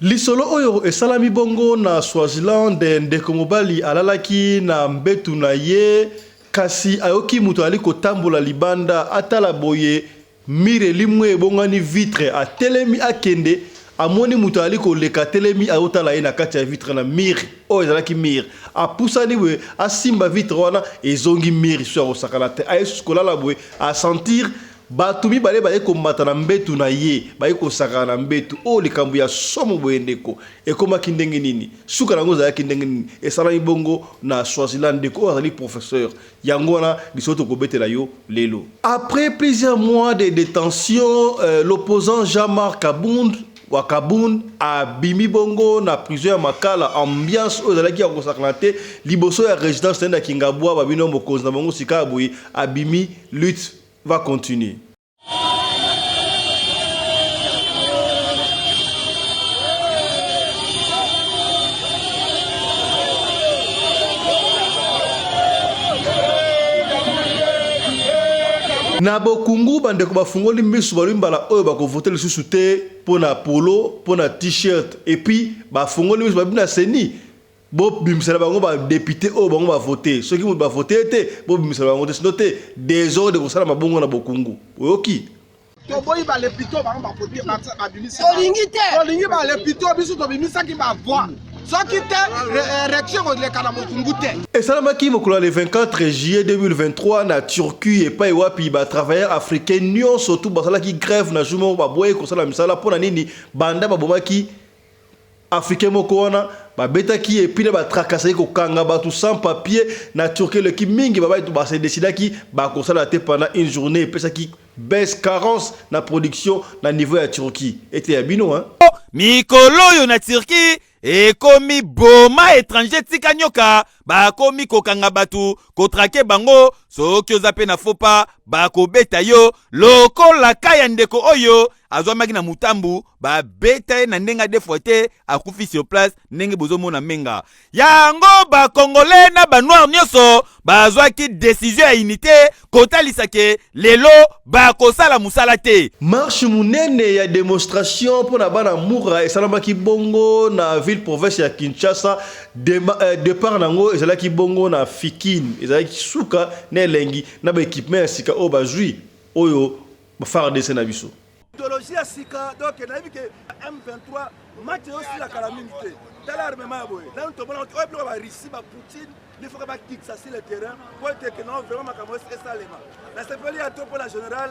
Lisolo oyo esalami bongo na Swaziland, ndeko mobali alalaki na mbetu na ye, kasi ayoki moto azali kotambola libanda, atala boye mur elimwe ebongwani vitre, atelemi akende, amoni moto azali koleka atelemi azotala ye na kati ya vitre na mur oyo ezalaki mur, apusani boye asimba vitre wana ezongi mur lisusu ya kosakana te, aye lisusu kolala boye a sentir Bato mibale baye komata na mbetu na ye, baye kosakana na mbetu. Oyo likambo ya somo boye ndeko! Ekomaki ndenge nini? Suka na yango ezalaki ndenge nini? Esalami bongo na Swaziland. Ndeko oyo azali professeur. Yango wana lisolo tokobetela yo lelo. Après plusieurs mois de detention, l'opposant Jean-Marc Kabund wa Kabund abimi bongo na prison ya Makala. Ambiance oyo ezalaki ya kosakana te liboso ya residence na ye na Kingabwa. Babino mokonzi na bango sika boye abimi lutte va continuer. Na bokungu bandeko bafungoli misu balobi mbala oyo bakovote lisusu te mpo na polo mpo na t-shirt epuis bafungoli misu babi na seni Bo bimisela bango ba depute oyo bango ba vote soki mutu ba vote ye te bo bimisela bango te sinon te desordre ekosalama bongo na bokungu oyoki. Toboyi ba lepito bango ba vote ba bimisi. Tolingi te. Tolingi ba lepito biso tobimisaki ba voix. Soki te élection ekoleka na mokungu te. Esalamaki mokolo ya le 24 juillet 2023 na Turquie epai wapi ba travailleurs africains nionso tout basalaki grève na jour moko baboyaki kosala misala mpo na nini banda babomaki Africain moko wana babetaki ye epuis na ba tracasserie kokanga batu sans papier na Turquie eleki mingi ba ba se decidaki bakosala te pendant une journée epesaki baisse carence na production na niveau ya Turquie eteya bino hein. Mikolo oyo na Turquie ekomi boma etranger tika nyoka bakomi kokanga batu ko traquer bango soki oza pe na faux pas bakobeta yo lokola ka ya ndeko oyo azwamaki na mutambu babeta ye na ndenge ya defoi te akufi sur place ndenge bozomona menga yango ba congolais na ba noir nyonso bazwaki decision ya unité kotalisa ke lelo bakosala mosala te. Marche monene ya demonstration mpo na bana Mura esalamaki bongo na ville province ya Kinshasa. Depart na yango ezalaki bongo na Fikin, ezalaki suka na elengi na ba equipements ya sika oyo bazwi oyo ba FARDC na biso. Idéologie ya sika donc nayebi ke M23 match ezosila kala mingi te tala armement ya boye nanu tomona oyo biloko ba Russie ba Poutine il faut que bakitisa sur le terrain po ete ke non vraiment makambo esalema nasepeli ya to mpo na général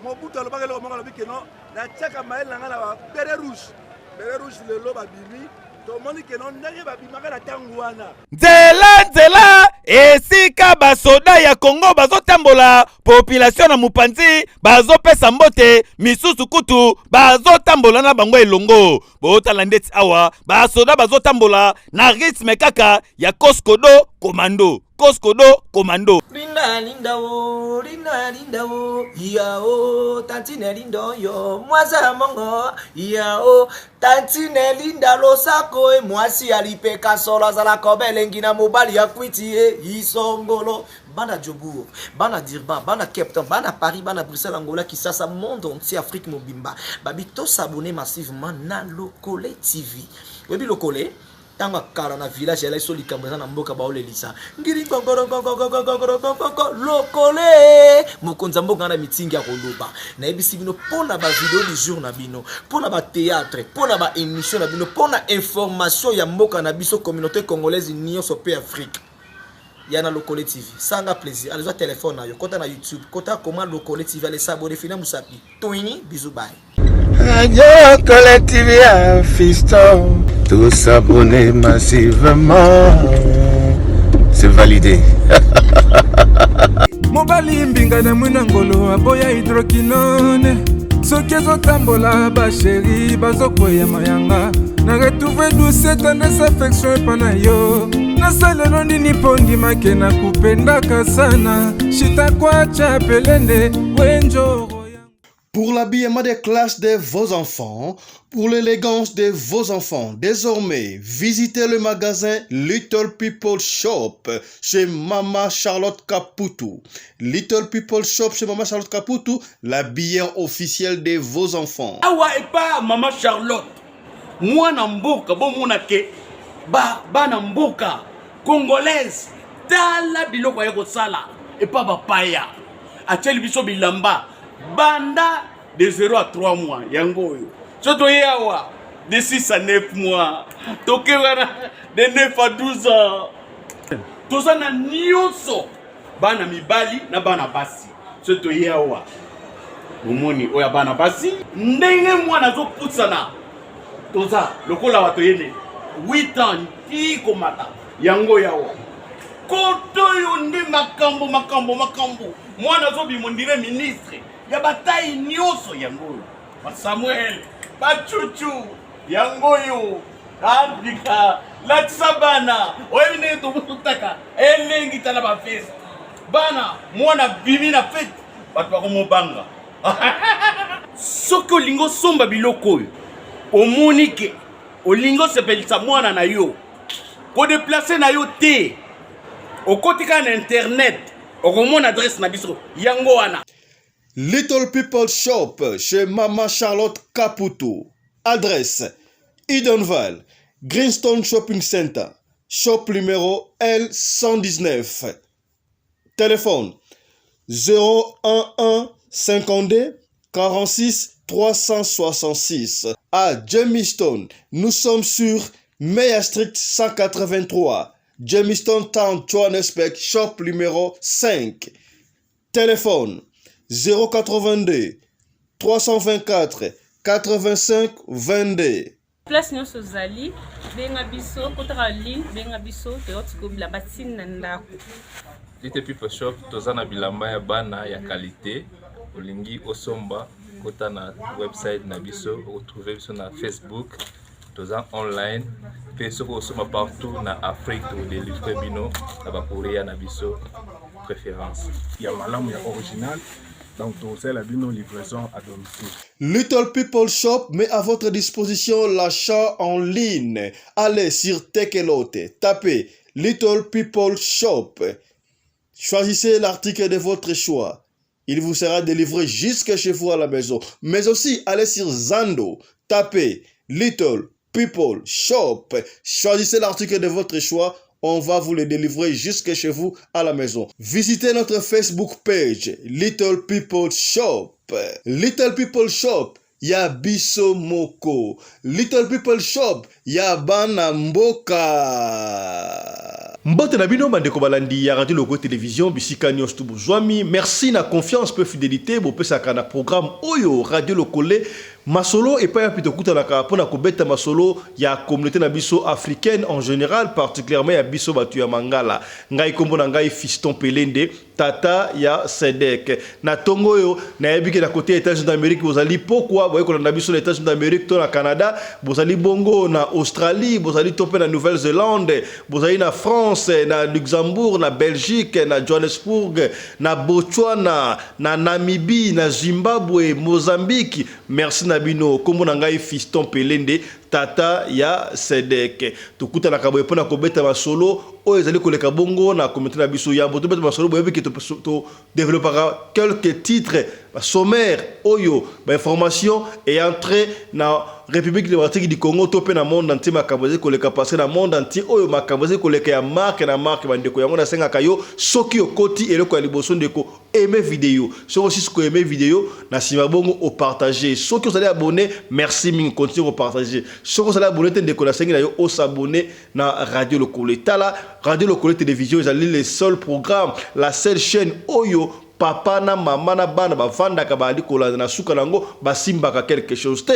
Mobutu alobaka eloko moko alobi ke non natiaka mayele na ngai na ba beret rouge beret rouge lelo babimi tomoni ke non ndenge babimaka na ntango wana Nzela nzela esika basoda ya Congo bazotambola, population na mopanzi bazopesa mbote, misusu kutu bazotambola na bango elongo. Botala ndeti awa basoda bazotambola na rythme kaka ya koskodo komando, koskodo komando. Linda linda o linda linda o ya o tantine linda yo mwaza mongo ya o Tantine Linda losako e mwasi ya lipeka solo azalaka obe elengi na mobali ya kwiti e isongolo bana Jobourg bana Durban bana Cape Town bana Paris bana Bruxelles Angola Kisasa monde entier Afrique mobimba babi to s'abonner massivement na Lokole TV oyebi Lokole ntango akala na village elai so likambo eza na mboka baolelisa ngiringongorongongongongongongongoko lokole mokonzi ya mboka na mitingi ya koloba nayebisi bino mpo na bavideo du jour na bino mpo na batheatre mpo na baémission na bino mpo na information ya mboka na biso communauté congolaise nyonso mpe afrique ya na lokole tv sanga plaisir alezwa telefone na yo kota na youtube kota koma lokole tv alesabone fina mosapi Twini, bisous bye. Radio Collective ya fiston, tous s'abonner massivement. C'est validé. mobali mbinga na mwina ngolo aboya hydroquinone soki ezotambola basheri bazokweya mayanga na retrouve douce tendresse affection epa na yo nasalelo nini mpo ndimake na kupendaka sana shitakwacha pelende wenjoro Pour l'habillement des classes de vos enfants, pour l'élégance de vos enfants, désormais, visitez le magasin Little People Shop chez Mama Charlotte Kaputu. Little People Shop chez Mama Charlotte Kaputu, l'habilleur officiel de vos enfants. Awa epa Mama Charlotte. Mwana mboka bomona ke ba bana mboka congolaise tala biloko aye kosala epa bapaya atieli biso bilamba banda de 0 à 3 mois yango oyo so toye awa de 6 à 9 mois toke wana de 9 à 12 ans toza na nyonso bana mibali na bana basi so toye awa bomoni oyo ya bana basi ndenge mwana azopusana toza lokola bato yene 8 ans ti komata yango yawa koto oyo nde makambo makambo makambo mwana azobima ondire ministre ya batai nyonso yango oyo basamuel bacucu yango oyo afrika latisa bana oyebi ndenge tobotaka elengi tala bafeste bana mwana bimi na fete bato bakomobanga soki olingi osomba biloko oyo omoni ke olingi osepelisa mwana na yo kodeplace na yo te okoti kaka na internet okomona adresse na biso yango wana. Little People Shop chez Mama Charlotte Caputo. Adresse Edenvale, Greenstone Shopping Center, shop numéro L119. Téléphone 011 52 46 366. À Jamestown, nous sommes sur Meyer Street 183, Jamestown Town, Johannesburg, shop numéro 5. Téléphone 082 324 85 22. Place nyonso ozali benga biso kotaka ligne benga biso toyoti bilamba ntina na ndako. Little People Shop toza na bilamba ya bana ya qualité olingi osomba kota na website na biso okotrouve biso na Facebook toza online mpe soki osomba partout na Afrique todelivre bino na bacourrier na biso préférence ya malamu ya original donc tozela bino livraison à domicile. Little People Shop met à votre disposition l'achat en ligne. Allez sur Tekelote, tapez Little People Shop. Choisissez l'article de votre choix. Il vous sera délivré jusque chez vous à la maison. Mais aussi, allez sur Zando, tapez Little People Shop. Choisissez l'article de votre choix. On va vous le délivrer jusque chez vous à la maison. Visitez notre Facebook page, Little People Shop. Little People Shop, ya biso moko. Little People Shop, ya bana mboka. Mbote na bino bandeko balandi ya Radio Logo Télévision bisika nyonso bozwami. Merci na confiance pe fidélité bopesaka na programme oyo Radio Lokole masolo epai wapi tokutanaka mpona kobeta masolo ya communauté na biso africaine en général, particulièrement ya biso bato ya Mangala. Ngai kombo na ngai Fiston Pelende, tata ya Sedek. Na ntongo oyo nayebi ke na côté ya États-Unis d'Amérique bozali pokwa boye kolanda biso na États-Unis d'Amérique to na Canada, bozali bongo na Australie, bozali to mpe na Nouvelle-Zélande, bozali na France, na Luxembourg, na Belgique, na Johannesburg, na Botswana, na Namibie, na Zimbabwe, Mozambique. Merci na bino. Kombo na ngai Fiston Pelende, tata ya Sedek. Tokutanaka boye mpona kobeta masolo oyo ezali koleka bongo na communauté na biso. Yambo tobeta masolo, boyebi ke todevelopaka quelques titres basommaire oyo bainformation ayant trait na République démocratique du Congo to mpe na monde entier, makambo ezali koleka, parce na monde entier oyo makambo ezali koleka ya marque na marque. Bandeko, yango nasengaka yo, soki okoti, eloko ya liboso ndeko, aime vidéo. Soki osisi koaime vidéo, na nsima bongo opartage. Soki ozali abonné, merci mingi, continue kopartage. Soki ozali abonné te ndeko, nasengi na yo osabonne na Radio Lokole. Tala, Radio Lokole Télévision ezali le seul programme, la seule chaîne oyo papa na mama na bana bavandaka bazali kolanda, na suka nango basimbaka quelque chose te.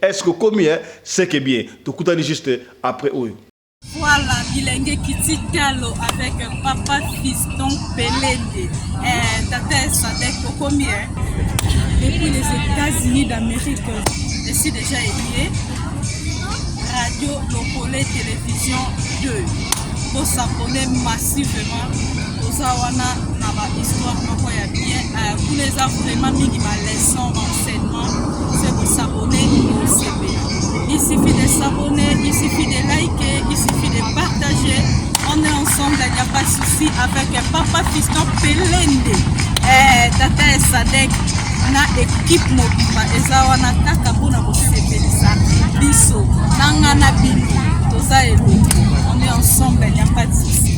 Est ce que komi hein? C'est que bien, tokutani juste après oyo. Voilà, bilenge kiti talo avec papa Fiston Pelende. Eh, tata Sadek okomi hein? Depuis les États-Unis d'Amérique, je suis déjà aimé. Radio Lokole Télévision 2. Pour s'abonner massivement. Toza wana na ba histoire moko ya bien. Kuna eza vraiment mingi ba leçon, ba enseignement. C'est pour s'abonner au CP. Il suffit de s'abonner, il suffit de liker, il suffit de partager. On est ensemble, il n'y a pas de souci avec papa Fiston Pelende. Eh, tata Sadek. na ekipe mobimba eza wana kaka mpona kosepelisa biso na nga na bino toza elongo on est ensemble il n'y a pas de souci.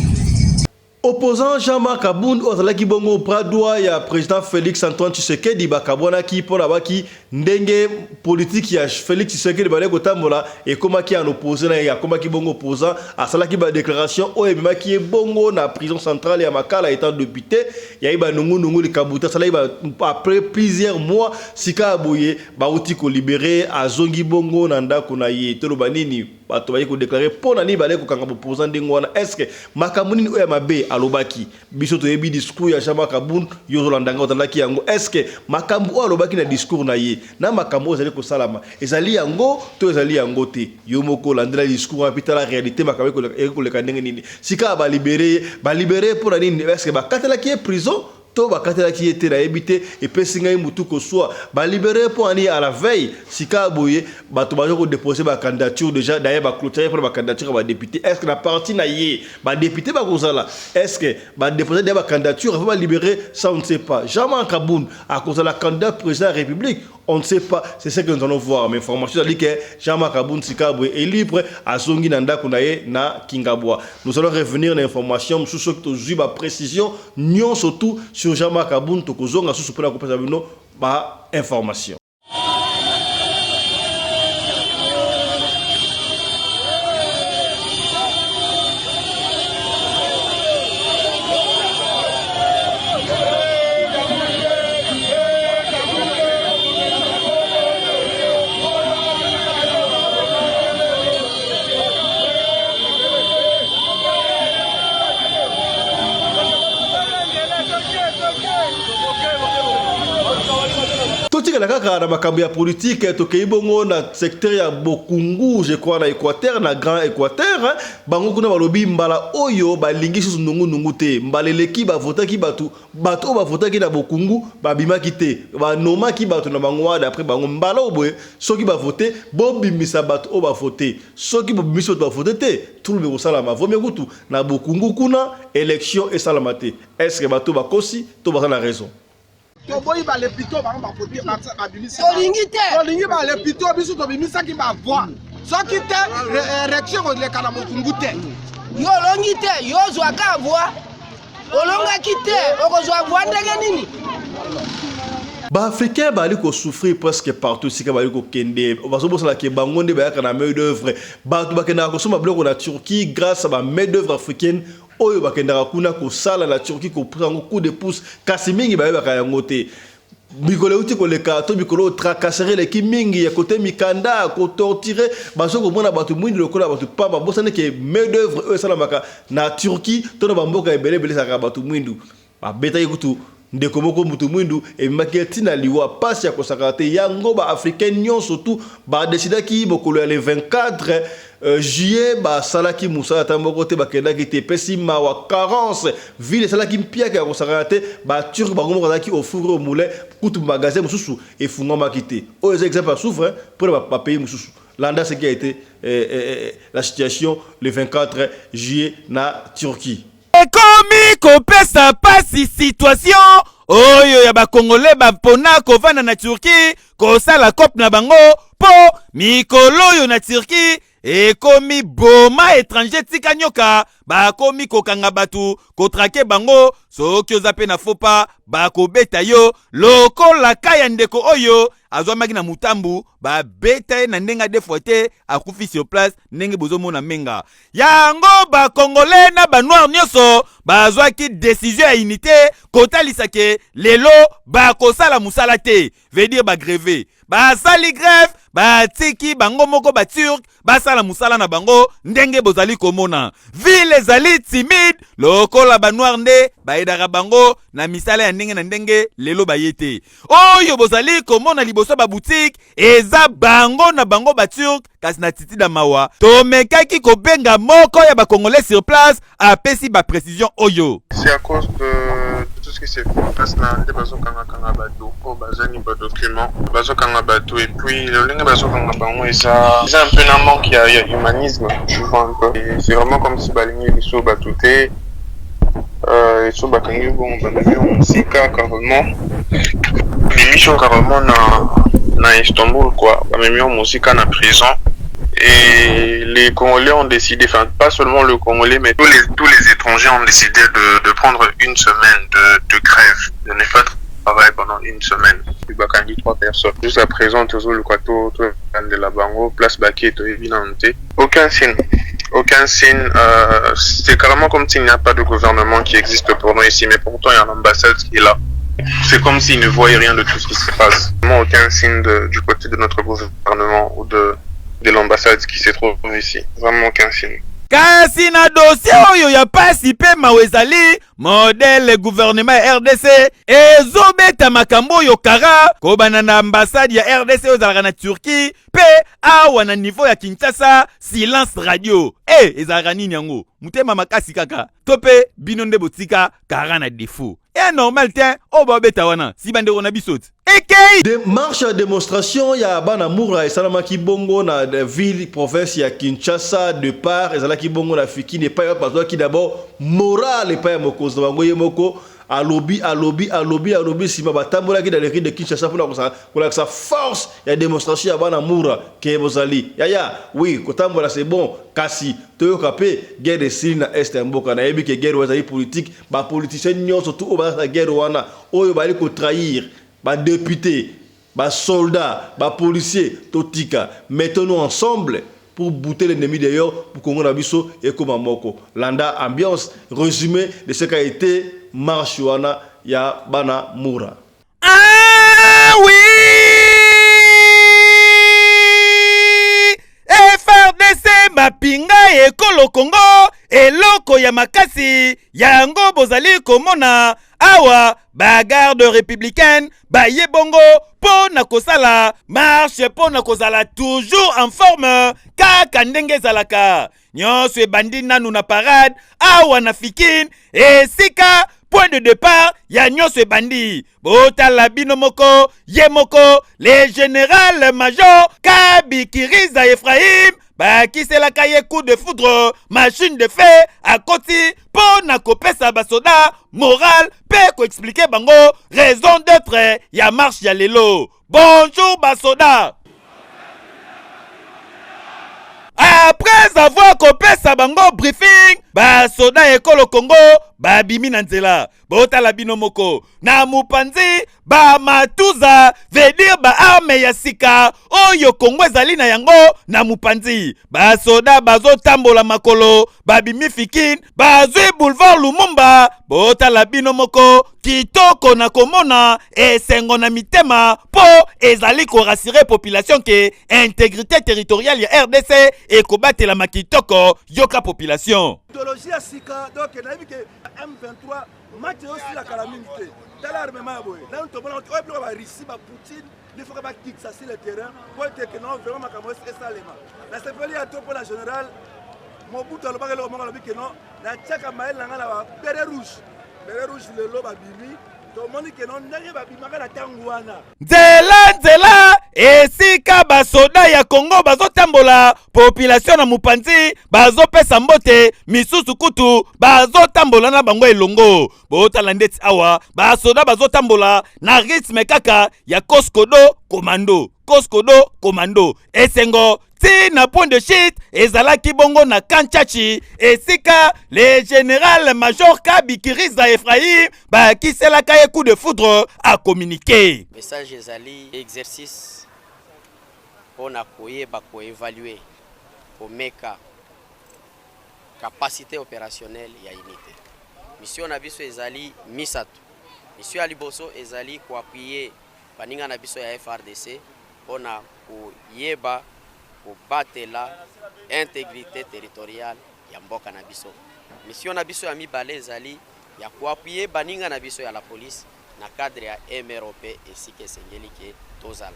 Opposant Jean-Marc Kabund oyo azalaki bongo bras droit ya président Félix Antoine Tshisekedi bakabwanaki mpo na baki ndenge politique ya Félix Tshisekedi bandaki kotambola ekomaki en opposé na ye akomaki bongo opposant asalaki ba déclaration oyo ememaki ye bongo na prison centrale ya Makala étant député yayi ba nungu nungu likambo te asalaki ba après plusieurs mois sika ya boye bauti kolibere azongi bongo na ndako na ye. Toloba nini? Bato baye kodeklare mpo na nini baleki kokanga bopoza ndenge wana? Est-ce makambo nini oyo ya mabe alobaki? Biso toyebi discours ya Jean-Marc Kabund, yo ozolanda ngai otandaki yango. Est-ce makambo oyo alobaki na discours na ye na makambo oyo ezali kosalama ezali yango to ezali yango te? Yo moko olandela discours wana mpe tala réalité makambo ekoki koleka ndenge nini. Sika balibere ye, balibere ye mpo na nini? Est-ce bakatelaki ye prison to bakatelaki ye te? Nayebi te, epesi ngai mutu koswa. Balibere ye mpo na nini à la veille? Sika boye bato baza kodepose bacandidature déjà, d'ailleurs baclôture mpona bacandidature ya badéputé. Est ce que na parti na ye badéputé bakozala? Est ce que badepose déjà bacandidature avant balibérer? Ça, on ne sait pas. Jean-Marc Kabund akozala candidat président de la République, on ne sait pas, c'est ce que nous allons voir. Mais information ezali que Jean-Marc Kabund sika boye est libre, azongi na ndako na ye na Kingabwa. Nous allons revenir na information mosusu soki tozwi baprécision nyonso tout sur Jean-Marc Kabund. Tokozonga susu mpona kopesa bino bainformation. Totikala kaka na makambo ya politike. Tokei bongo na secteur ya Bokungu, je crois na Équateur, na Grand Équateur, hein. Bango kuna balobi mbala oyo balingi susu nungunungu te. Mbala eleki bavotaki bato, bato oyo bavotaki na Bokungu babimaki te, banomaki bato na bango wana d'après bango. Mbala oyo boye, soki bavote, bobimisa bato oyo bavote. Soki bobimisi bato bavote te, trouble ekosalama. Vomie kutu na Bokungu kuna élection esalama te. Est ce que bato bakosi to baza na raison? Toboyi balepito bango bakote babimisi. Tolingi te. Tolingi balepito, biso tobimisaki bavoi. Soki te, élection ekoleka na Mokungu te. Yo olongi te, yo ozwaka voi, olongaki te, okozwa voi ndenge nini? Baafricain bazali kosouffrir presque partout esika bazali kokende. Bazobosanaka bango nde bayaka na main d'œuvre. Bato bakendaka kosomba biloko na Turquie grâce à ba main d'œuvre africaine oyo bakendaka kuna kosala na Turquie, kopesa yango coup de pouce, kasi mingi bayebaka yango te. Mikolo euti koleka to mikolo oyo, tracasserie eleki mingi ya kote mikanda, kotorture. Bazo komona bato mwindu lokola bato pamba. Bosani ke main d'œuvre oyo esalamaka na Turquie to na bamboka ebele ebele ezalaka bato mwindu. Babetaki kutu ndeko moko mutu mwindu, ememaki ye ntina liwa, mpasi ya kosakana te. Yango baafricain nyonso tu badesidaki mokolo ya le 24 juillet basalaki mosala ata moko te, bakendaki te. Epesi mawa, carence ville esalaki mpiaka ya kosakana te. Baturc bango moko azalaki au four au moulin, kutu magasin mosusu efungwamaki te. Oyo eza exemple ya souffre mpona bapays mosusu. Landa ce qui a été la situation le 24 juillet na Turquie. Ekomi kopesa pasi situation oyo ya bakongole bapona kovanda na Turquie kosala cope na bango, mpo mikolo oyo na Turquie ekomi boma étranger tika nyoka. Bakomi kokanga bato, kotraquer bango. Soki oza mpe na faux pas, bakobeta yo lokola ka ya ndeko oyo azwamaki na mutambu, babeta ye na ndenge adefwa te, akufi sur place ndenge bozomona menga yango. Bakongole na banoir nyonso bazwaki décision ya unité kotalisa ke lelo bakosala mosala te, veut dire bagrève. Basali grève, batiki bango moko baturc basala mosala na bango. Ndenge bozali komona, ville ezali timide lokola banoir nde bayedaka bango na misala ya ndenge na ndenge. Lelo baye te. Oyo bozali komona liboso ya baboutique eza bango na bango baturc. Kasi na titida mawa, tomekaki kobenga moko ya bakongolais sur place, apesi baprécision oyo. C'est à cause de tout ce qui se passe na nde bazokangakanga bato oyo bazangi badocument, bazokanga bato et puis lolenge bazokanga bango eza un peu na manque ya humanisme, tu vois un peu. Et c'est vraiment comme si balingi biso bato te. So bakangi bongo, bamemi yo mosika carrément. Bamemi yo carrément na, na Istanbul, quoi. Bamemi yo mosika na prison. Et les Congolais ont décidé, enfin pas seulement le Congolais, mais tous les étrangers ont décidé de prendre une semaine de grève, de ne pas travailler pendant une semaine. Puis bakangi trois personnes. Jusqu'à présent, tozoluka to tolandela bango place bake, toyebi nanu te. Aucun signe. Aucun signe. C'est carrément comme s'il n'y a pas de gouvernement qui existe pour nous ici, mais pourtant il y a l'ambassade qui est là. C'est comme s'ils ne voyaient rien de tout ce qui se passe. Vraiment aucun signe du côté de notre gouvernement ou de l'ambassade qui se trouve ici. Vraiment aucun signe. Kasi na dossier oyo ya pasi mpe mawa, ezali modèle gouvernement ya RDC ezobeta makambo oyo kara kobanda na ambassade ya RDC oyo ezalaka na Turquie mpe awa na niveau ya Kinshasa, silence radio. E ezalaka nini yango? Motema makasi kaka to mpe bino nde botika kara na défaut e normal te oyo babeta wana si bandeko na biso te ekei. De marche ya démonstration ya bana Mura esalamaki bongo na ville province ya Kinshasa. Départ ezalaki bongo na Fikini, epai wapi bazwaki d'abord moral epai ya mokonzi na bango ye moko. Alobi, alobi, alobi, alobi. Nsima batambolaki na les rues de Kinshasa mpona kolakisa force ya démonstration ya bana Mura ke bozali yaya. Oui, kotambola c'est bon, kasi toyoka mpe guerre esili na est ya mboka. Nayebi ke guerre oyo ezali politique. Bapoliticien nyonso tu oyo bazala na guerre wana, oyo bazali kotrahir badéputé, basoldat, bapolicier, totika. Mettons-nous ensemble pour bouter l'ennemi dehors, pour Congo na biso ekoma moko. Landa ambiance, résumé de ce qu'a été marche wana ya bana Mura. Ah oui, FARDC, mapinga ekolo Kongo, eloko ya makasi yango bozali komona awa. Bagarde républicaine baye bongo mpo na kosala marche, mpo na kozala toujours en forme kaka ndenge ezalaka. Nyonso ebandi nanu na parade awa na Fikine, esika point de départ ya nyonso ebandi. Botala bino moko, ye moko le général major Kabikiriza Ephraim, bakiselaka ye coup de foudre, machine de fait, akoti mpo na kopesa basoda moral mpe koexpliquer bango raison d'être ya marche ya lelo. Bonjour basoda. Après avoir kopesa bango briefing, basoda ekolo Kongo babimi na nzela. Botala bino moko na mopanzi, bamatuza, veut dire baarmes ya sika oyo Kongo ezali na yango. Na mopanzi, basoda bazotambola makolo, babimi Fikine, bazwi boulevard Lumumba. Botala bino moko, kitoko na komona, esengo na mitema, mpo ezali korassurer population ke intégrité territoriale ya RDC ekobatelama kitoko. Yoka population. Idéologie ya sika. Donc nayebi ke M23, match ezosila kala mingi te. Tala armement ya boye, nanu tomona oyo biloko Barussie, Bapoutine. Il faut bakitisa sur le terrain po ete ke non, vraiment makambo esalema. Nasepeli ya to mpo na général Mobutu alobaka eloko moko, alobi ke non, natiaka mayele na ngai na babérets rouges. Béret rouge lelo babimi, tomoni ke non, ndenge babimaka na ntango wana. Nzela nzela esika basoda ya Kongo bazotambola, population na mopanzi bazopesa mbote, misusu kutu bazotambola na bango elongo. Botala ndeti awa basoda bazotambola na rythme kaka ya koskodo komando, koskodo komando. Esengo ti na point de chute ezalaki bongo na Kanchachi, esika le général major Kabikiriza Ephraim bakiselaka ye coup de foudre, acommuniquer. Message ezali exercice mpona koyeba koévaluer, komeka capacité opérationnelle ya unité. Mission na biso ezali misato. Mission ya liboso ezali koappuyer baninga na biso ya FARDC mpona koyeba kobatela intégrité territoriale ya mboka na biso. Mission na biso ya mibale ezali ya koappuyer baninga na biso ya la police na cadre ya MROP esika esengeli ke tozala.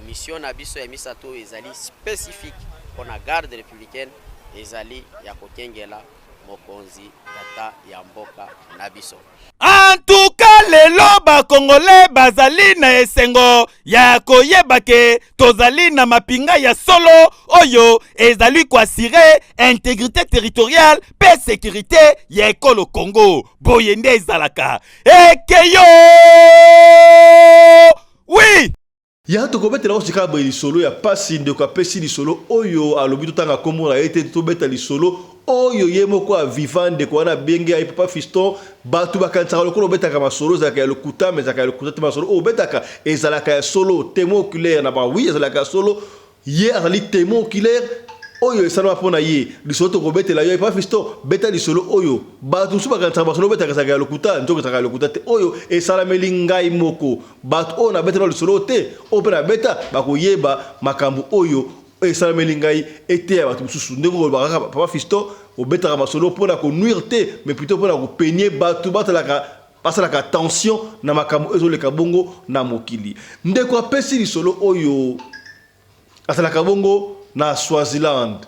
Mission na biso ya misato oyo ezali spécifique mpona garde républicaine ezali ya kokengela mokonzi tata ya mboka na biso. Antuka lelo bakongole bazali na esengo ya koyeba ke tozali na mapinga ya solo oyo ezali koassurer intégrité territoriale mpe sécurité ya ekolo Kongo. Boye nde ezalaka. Ekeyo. Oui! Ya tokobetela yo sika boye lisolo ya pasi ndeko apesi lisolo oyo alobi totanga kombo na ye te tobeta lisolo oyo ye moko a viva ndeko wana abenge aye papa fiston bato bakanisaka lokola obetaka masolo ezalaka ya lokuta mais ezalaka ya lokuta te masolo oyo obetaka ezalaka ya solo temoin oculaire na ba oui ezalaka ya solo Ye azali temoin oculaire oyo esalama mpo na ye. Lisolo tokobetela yo epa Fiston, beta lisolo oyo. Bato mosusu bakanisaka masolo obetaka ezalaka ya lokuta, nzoka ezalaka ya lokuta te. Oyo esalameli ngai moko. Bato oyo nabetela lisolo oyo te, oyo mpe nabeta, bakoyeba makambo oyo esalameli ngai, eteya bato mosusu. Ndenge olobaka kaka papa Fiston, obetaka masolo mpo na ko nuire te, mais plutot mpo na ko peigner bato batalaka basalaka attention na makambo ezoleka bongo na mokili. Ndeko apesi lisolo oyo azalaka bongo na Swaziland.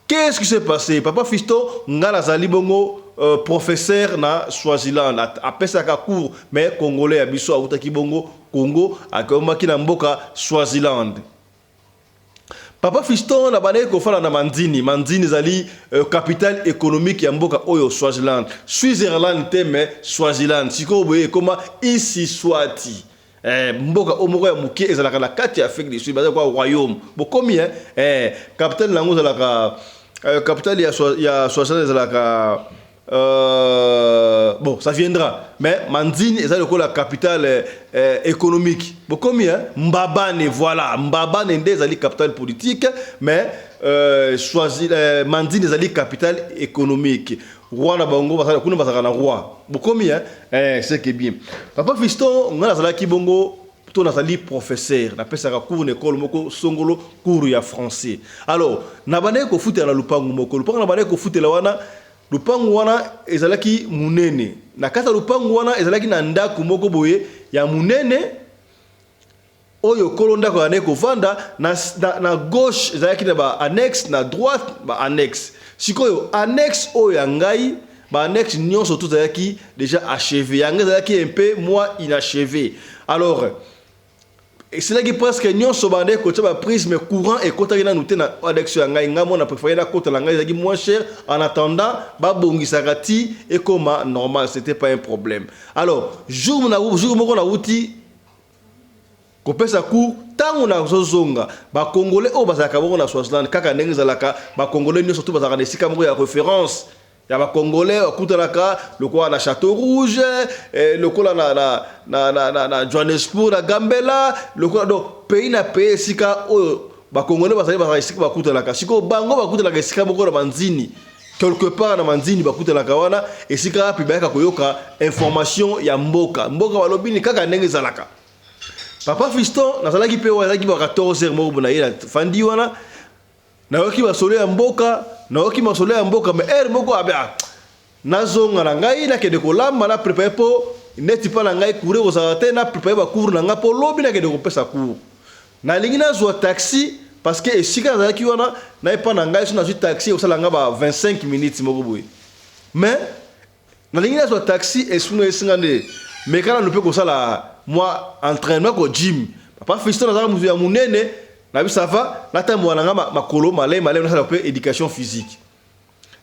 Qu'est-ce qui s'est passé? Papa Fiston, nga nazali bongo euh, professeur na Swaziland. Apesaka cours, mais congolais ya biso awutaki bongo Congo, akomaki na mboka Swaziland. Papa Fiston nabandaki kofanda na Manzini. Manzini ezali euh, capitale économique ya mboka oyo Swaziland. Switzerland te mais Swaziland. Sikoyo boye ekoma Isiswati. Eh, mboka oyo moko ya moke ezalaka na kati ya Afrique du Sud, baza kwa royaume. Bokomi hein? Eh, capitale nango ezalaka euh, capitale ya, ya Swaziland ezalaka Euh, bon, ça viendra. Mais Manzini est la capitale euh, économique. Bokomi, hein? Mbabane, voilà. Mbabane nde ezali capitale politique, mais euh, Swazi, euh, Manzini ezali capitale économique. Roi na bango, basala kuna basaka na roi. Bokomi, hein? Eh, c'est que bien. Papa Fiston, nga nazalaki bongo to nazali professeur napesaka cours na ekole moko songolo cours ya français alors nabandaki kofutela na lupangu moko lupangu nabandaki kofutela wana Lupangu wana ezalaki munene. Na kati ya lupangu wana ezalaki na ndako moko boye ya munene oyo kolo ndako azalaki kovanda na, na, na gauche ezalaki na ba annexe na droite ba annexe. Sikoyo annexe oyo ya ngai ba annexe nyonso tout ezalaki déjà achevé, ya ngai ezalaki un peu moins inachevé. Alors Esilaki presque nionso bandaki kotia ba prise mais courant ekotaki nanu te na annexe ya ngai ngai mona prefere nakota na ngai ezalaki moins cher en attendant babongisaka ti ekoma normal c'était pas un problème alors jour na jour moko nawuti kopesa cours ntango nazozonga bakongole oyo bazalaka bongo na Swaziland kaka ndenge ezalaka bakongole nyonso tu bazalaka na esika moko ya référence ya ba congolais bakutanaka lokola na chateau rouge eh, lokola na, na, na, na, na, na johannesburg na gambela lokola donc pays na pays esika oyo bakongolais bazali bazalaka esika bakutanaka sikoyo bango bakutanaka esika moko na manzini quelque part na manzini bakutanaka wana esika wapi bayaka koyoka information ya mboka mboka balobi ni kaka ndenge ezalaka papa fiston nazalaki mpe wana ezalaki ba 14 heures moko bona ye nafandi wana Nayoki masolo ya mboka, nayoki masolo ya mboka mais heure moko abe ah, nazonga na ngai nakende kolamba na prepare po neti pa na ngai courrier kozala te na prepare ba cours na ngai po lobi nakende kopesa cours. Nalingi nazwa taxi parce que esika nazalaki wana na epa na ngai so nazwi taxi ekosala ngai ba 25 minutes moko boye. Mais Nalingi nazwa taxi esunga esinga nde meka nanu pe kosala mwa entraînement ko gym. Papa Fiston azalaka mutu ya munene nabi ça va natambola na nga makolo malembe malembe nasala pe education physique.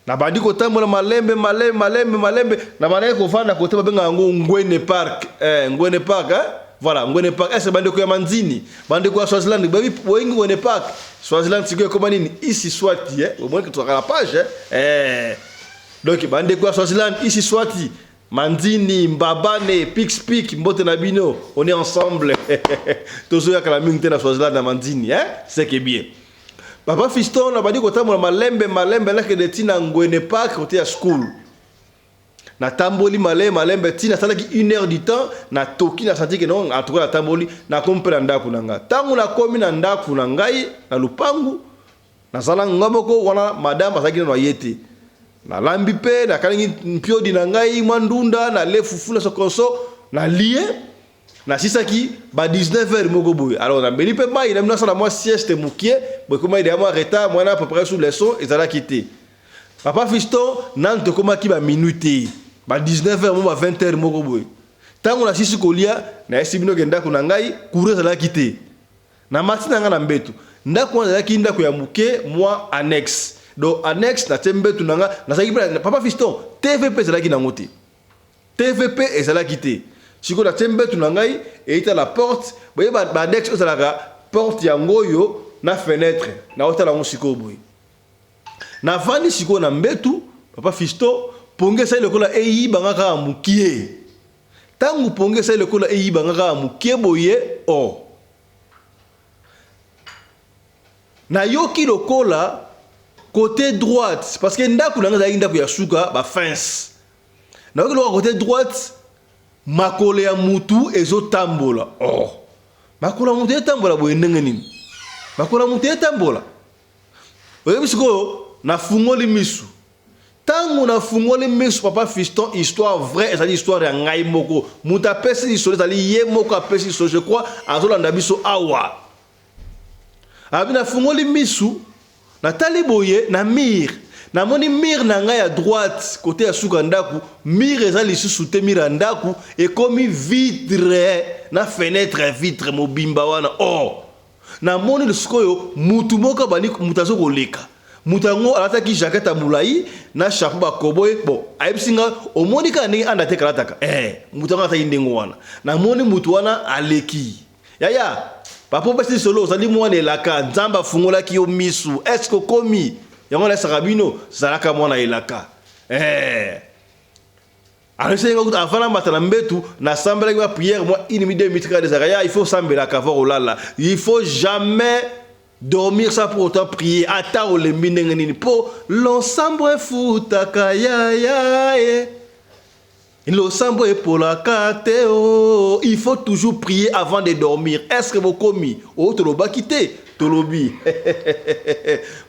Nabandi kotambola malembe malembe malembe malembe nabandaki kovanda kote babengaka yango Ngwene Park eh, Ngwene Park eh? Voilà, Ngwene Park. Est-ce bandeko ya Manzini, bandeko ya Swaziland, bayebi boyengi Ngwene Park. Swaziland sikoyo ekoma nini? Isi Swati eh? Omoni tozalaka na page eh? Eh. Donc ba ndeko ya Swaziland ici swati Mandini, Mbabane, Pix Pik, mbote na bino, on est ensemble. Tozoya kala mingi te na Swaziland na Mandini, hein? C'est que bien. Papa Fiston na bandi kotambola malembe malembe nakende ti na Ngwene Park kote ya school. Natamboli malembe malembe ti nasalaki une heure du temps natoki na senti que non en tout cas natamboli nakomi mpe na ndako na ngai. Ntango nakomi na ndako na ngai na lupangu Nazala nga moko wana madame azalaki nano aye te. Nalambi pe nakalingi mpiodi na ngai mwa ndunda nale fufu na sokonso nalie nasisaki ba 19 heures moko boye. Alors nameli pe mayi na nasala mwa sieste mokie boye ekomaki deja mwa retard mwa na preparer sous leçon ezalaki te. Papa Fiston nanu tokomaki ba minuit te ba 19 heures mo ba 20 heures moko boye. Tango nasisi kolia nayesi bino ke ndako na ngai courant ezalaki te. Na mati na nga na mbetu. Ndaku wana ezalaki ndaku ya muke mua annexe. Donc annexe na tie mbetu na nga nazalaki pe na papa fiston TV pe ezalaki nango te. TV pe ezalaki te. Sikoyo natie mbetu na ngai eyita la porte, boye ba annexe oyo ezalaka porte yango oyo na fenetre, naotala yango sikoyo boye. Navandi sikoyo na mbetu, papa Fiston, pongi esali lokola eyiba nga kaka mukie. Tango pongi esali lokola eyiba nga kaka mukie boye, oh. Nayoki lokola cote droite, parce que ndaku na nga ezalaki ndaku ya suka, ba fence. Nayoki lokola cote droite, makolo ya mutu ezotambola. Oh. Makolo ya mutu etambola boye ndenge nini? Makolo ya mutu etambola. Oyebi sikoyo nafungoli misu. Tango nafungoli misu papa Fiston histoire vraie ezali histoire ya ngai moko. Mutu apesi lisolo ezali ye moko apesi lisolo je crois azolanda biso awa. Abi nafungoli misu natali boye na mur namoni mur na ngai ya droite kote ya suka ndaku mur eza lisusu te mur ya ndaku ekomi vitre na fenetre ya vitre mobimba wana oh Namoni sikoyo mutu moko abandi mutu azo koleka mutu yango alataki jaquette ya mulayi na chapeau ba cowboy bon ayebisi nga omoni kaka ndenge Undertaker alataka eh mutu yango alataki ndenge wana namoni mutu wana aleki yaya papa opesi lisolo ozali mwana elaka nzambe afungolaki yo misu est-ce que okomi yango nayesaka bino zalaka mwana elaka eh Alexis nga kutu avant namata na mbetu nasambelaki ba prière mwa une minute deux minutes kaka ezalaka ya il faut osambelaka avant kolala il faut jamais dormir sans pour autant prier ata olembi ndenge nini mpo losambo efutaka yaya ye losambo epolaka te o oh. il faut toujours prier avant de dormir est ce que bokomi oyo oh, tolobaki te tolobi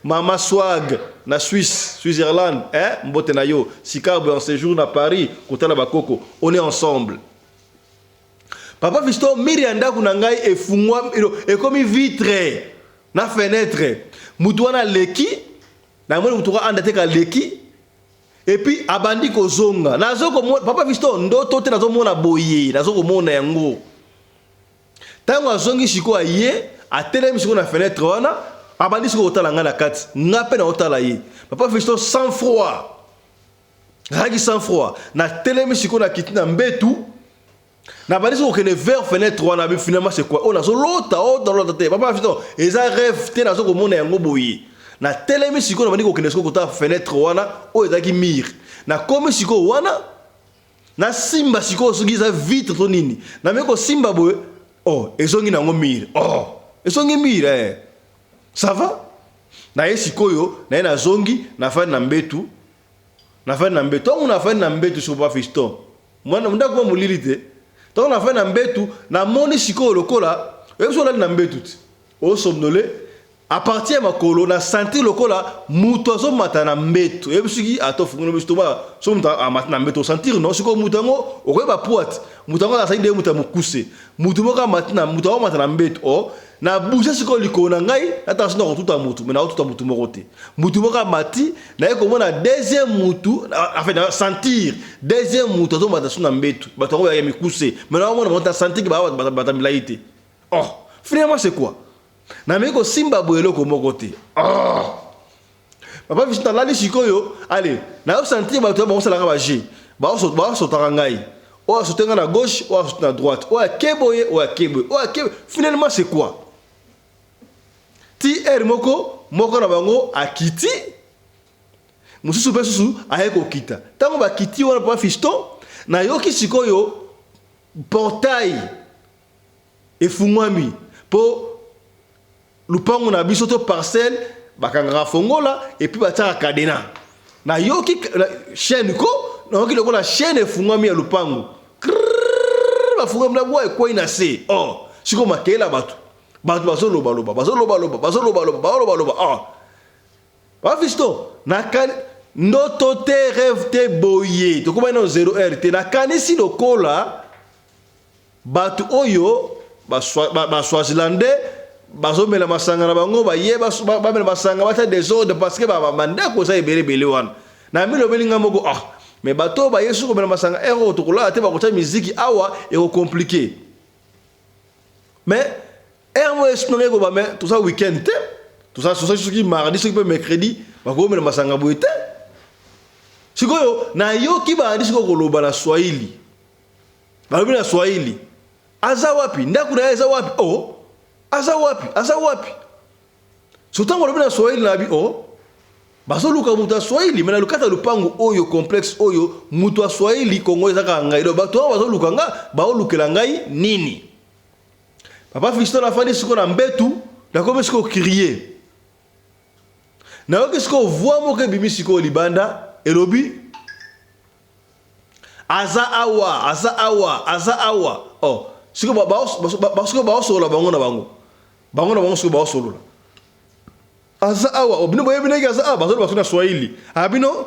mama swag na Suisse Switzerland eh mbote na yo sika boye en séjour na Paris kotala bakoko on est ensemble papa Fiston miri ya ndako na ngai efungwa ekomi vitre na fenêtre mutu wana aleki namoni mutu wana anda te kaleki et puis abandi kozonga nazo komona papa Fiston ndoto te nazomona boye nazo komona yango Tango azongi sikoyo aye atelemi sikoyo na fenetre wana abandi sikoyo kotala ngai na kati nga pe naotala ye papa Fiston sans froid nazalaki sans froid natelemi sikoyo na kiti na mbetu nabandi sikoyo kokende vers fenetre wana bi finalement c'est quoi oyo nazolota oyo nalota te papa Fiston eza rêve te nazo komona yango boye natelemi sikoyo nabandi kokende sikoyo kotala fenetre wana oyo ezalaki mire nakomi sikoyo wana Nasimba sikoyo soki eza vitre to nini. Nameki kosimba boye, oh ezongi nango mur. Oh ezongi mur eh. Ça va? Naye sikoyo, naye nazongi, nafandi na mbetu. Nafandi na mbetu. Tango nafandi na mbetu sikoyo papa Fiston. Mwana ndako mwa molili te. Tango nafandi na mbetu, namoni sikoyo lokola oyebi soki olali na mbetu te. O somnole A partir ya makolo na sentir lokola mutu azo mata na mbetu oyebi soki ata ofungoli misu tomona soki mutu amati na mbetu osentir non sikoyo mutu yango okoyeba poite mutu yango azali nde mutu ya mokuse mutu moko amati na mutu yango amata na mbetu o oh, na bouge sikoyo likolo na ngai natala soki nakotuta mutu me nakotuta mutu moko te mutu moko amati naye komona deuxième mutu enfin na sentir deuxième mutu azomata su na mbetu bato yango ya mikuse me naomona bango na sentir ke bata milai te oh finalement c'est quoi Nameki kosimba boye eloko moko te. Oh! Papa Fiston nalali sikoyo, allez, nayo sentir bato ya bakosalaka ba jeu. Basotaka ngai. Oyo asote ngai na gauche, oyo asote na droite. Oyo ake boye, oyo ake boye. Oyo ake Finalement c'est quoi? Ti heure moko, moko na bango akiti, mosusu mpe susu aye kokita. Ntango bakiti wana papa Fiston, nayoki sikoyo portail Efungwami po lupangu na biso to parcelle bakangaka fongola et puis batiaka cadenas. Nayoki chaîne ko nayoki lokola chaîne efungwami ya lupangu. Krrrr bafungwami na bwa ekwei na se. Oh, sikoyo makelele ya bato. Bato bazoloba loba, bazoloba loba, bazoloba loba, bazoloba loba. Oh. Ba fiston, nakani ndoto te rêve te boye. Tokomaki nano 0 heure te. Nakanisi lokola Batu oyo ba ba swazilandais bazomela masanga na bango baye bamela masanga batia desordre parce que ba ndako eza ebele ebele wana na milobeli nga moko ah mais bato oyo baye soki komela masanga heure oyo tokolala te bakotia miziki awa eko complique mais heure moko esprit na ngai ekoba mais toza week-end te toza soki mardi soki mpe mercredi bakomela masanga boye te sikoyo nayoki babandi sikoyo koloba na swahili. Balobi na Swahili. Aza wapi? Ndako na ye eza wapi? Oh, aza wapi? Aza wapi? So ntango alobi na Swahili na bi oh, bazoluka moto ya Swahili, me na lukata lupangu oyo complexe oyo moto ya Swahili Kongo eza kaka ngai. Donc bato wana bazoluka nga, baolukela ngai nini? Papa Fiston afandi sikoyo na mbetu, nakomi sikoyo crier. Nayoki sikoyo voix moko ebimi sikoyo libanda elobi aza awa aza awa aza awa oh sikoyo sikoyo baosolola bango na bango bango na bango sikoyo baosolola aza awa oh, bino boyebi ndenge aza awa bazoloba soki na swahili abino ah,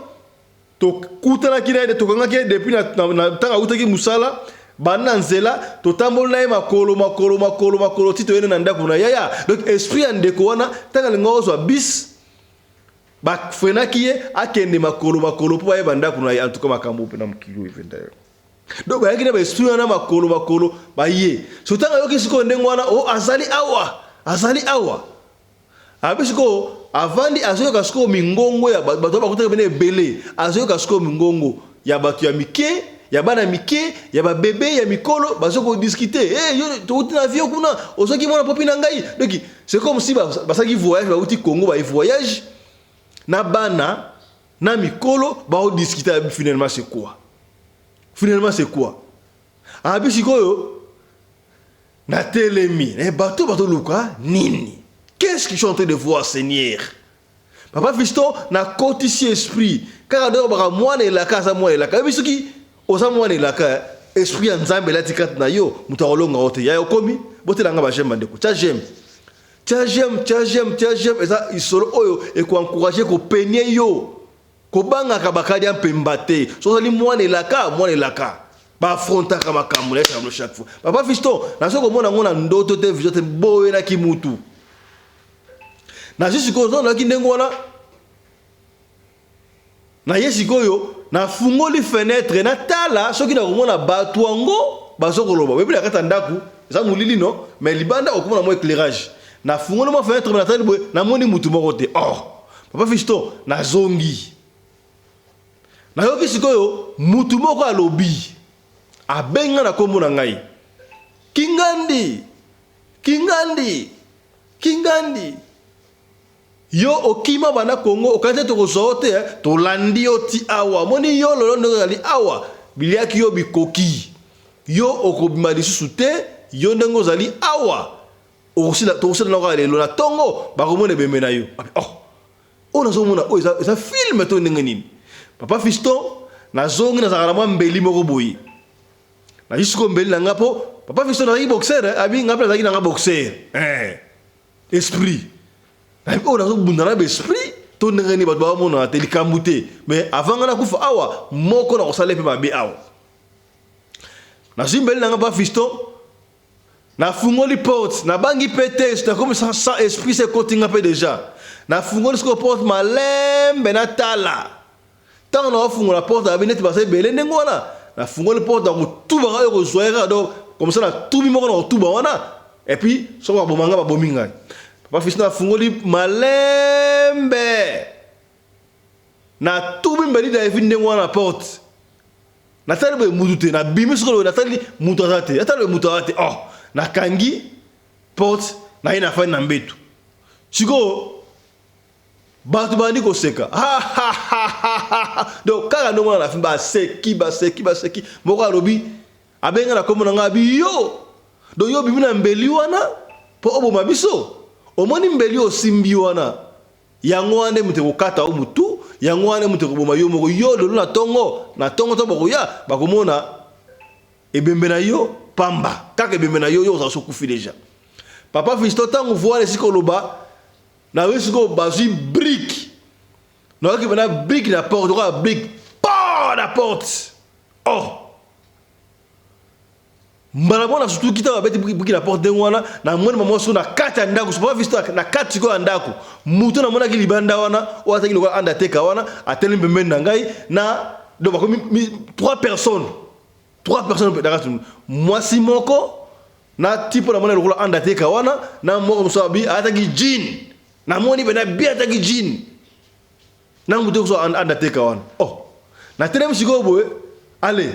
tokutanaki na ye tokangaki ye depuis na ntango awutaki mosala banda na nzela totamboli na ye makolo makolo makolo makolo ti toyende na ndako na yaya donc esprit ya ndeko wana ntango alinga ozwa bis bafrenaki ye akende makolo makolo mpo bayeba ndako na ye antuka makambo mpe na mokili oyo evenda yo donc bayaki na baesprit wana makolo makolo baye so ntango ayoki sikoyo ndenge wana o oh, azali awa azali awa abi sikoyo avandi azoyoka sikoyo mingongo ya bato bakutaki pene ebele azoyoka sikoyo mingongo ya bato ya mike ya bana mike ya babebe ya mikolo bazo kodiskute hey, yo touti na avion kuna ozwaki mwana popi na ngai donc c'est comme si basalaki voyage bauti congo baye voyage na bana na mikolo baodiskute finalement c'est quoi finalement c'est quoi abi sikoyo natelemi eh, bato bazoluka nini qu'est-ce que je suis en train de voir seigneur papa fiston nakotisi esprit kaka nde baka mwana elaka aza mwana elaka yebi soki oza mwana elaka eh, esprit ya nzambe elati kati na yo moto akolonga yo te yaya okomi botela nga bajeme bandeko tya jeme tya jeme tya jeme tya jeme eza lisolo oyo ekoencourage kopenie yo Kobangaka bakadi ya mpemba te. Soki ozali mwana elaka, mwana elaka. Ba affrontaka makambo na tableau chaque fois. Papa Fiston, nazo komona ngo na ndoto te, vision te, boye na kimutu. Nazwi sikoyo, ntango nayaki ndenge wana, naye sikoyo, nafungoli fenetre, natala soki nakomona bato yango bazo koloba. Oyebi na kati ya ndako, eza molili no, mais libanda okomona mwa éclairage. Nafungoli mwa fenetre, natali boye, namoni mutu moko te. Oh! Papa Fiston, nazongi. Nayoki sikoyo mutu moko alobi, abengi nga na kombo na ngai. Kingandi! Kingandi! Kingandi! Yo okima banda Congo, okanisi tokozwa yo te, eh? Tolandi yo ti awa. Omoni yo lelo ndenge ozali awa, biliaki yo bikoki. Yo okobima lisusu te, yo ndenge ozali awa. Okosila tokosila na kaka lelo na tongo bakomona ebembe na yo. Oh. Oyo nazomona oyo eza, eza film to ndenge nini? Papa Fiston nazongi nazalaka na mwa mbeli moko boye. Nazwi sikoyo mbeli na nga po Papa Fiston nazalaki boxer eh? Abi nga mpe nazalaki na nga boxer. Eh. Esprit. Nayebi oyo nazobunda na ba esprit to ndenge nini bato bamonana te likambo te. Mais avant nga nakufa awa moko nakosala ye mpe mabe awa. Nazwi mbeli na nga Papa Fiston Nafungoli porte, nabangi pe te, nakomi sans esprit se ekoti nga pe dejà. Nafungoli sikoyo porte malembe natala. Tango naofungola porte nayebi neti baza ebele ndenge wana. Nafungoli porte na kotuba kaka kozwa ye kaka donc comme ça natubi moko na kotuba wana et puis soki baboma nga babomi ngai. Papa fils nafungoli malembe. Natubi mbeli na ndenge wana na porte. Natali boye mutu te, nabimi sikoyo boye natali mutu aza te, natali boye mutu aza te, oh nakangi porte naye nafandi na mbetu. Sikoyo bato bandi koseka donc kaka ndenge wana na film baseki baseki baseki, moko alobi abenga na kombo na ngai abi yo donc yo obimi na mbeli wana mpo oboma biso, omoni mbeli osimbi wana Yango wana nde moto ekokata yo motu, yango wana nde moto ekoboma yo moko. Yo lelo na tongo, na tongo to bakoya, bakomona ebembe na yo pamba. Kaka ebembe na yo, yo ozala sokufi deja. Papa Fiston tango voile esika oloba, na yo sikoyo bazwi brique. Nayoki pena brique na porte, lokola brique, po na porte. Oh! Mbala moko nasutuki ntango babeti buki na porte ndenge wana, namoni mama sikoyo na kati ya ndako, papa Fiston na kati sikoyo ya ndako, moto namonaki libanda wana oyo azalaki lokola undertaker wana atelemi pembeni na ngai na donc bakomi trois personnes, trois personnes na kati, mwasi moko na tipo namoni lokola undertaker wana na moko mosusu abi alataki jean, namoni pena bien alataki jean na moto mosusu undertaker wana. Oh, natelemi sikoyo boye, allez.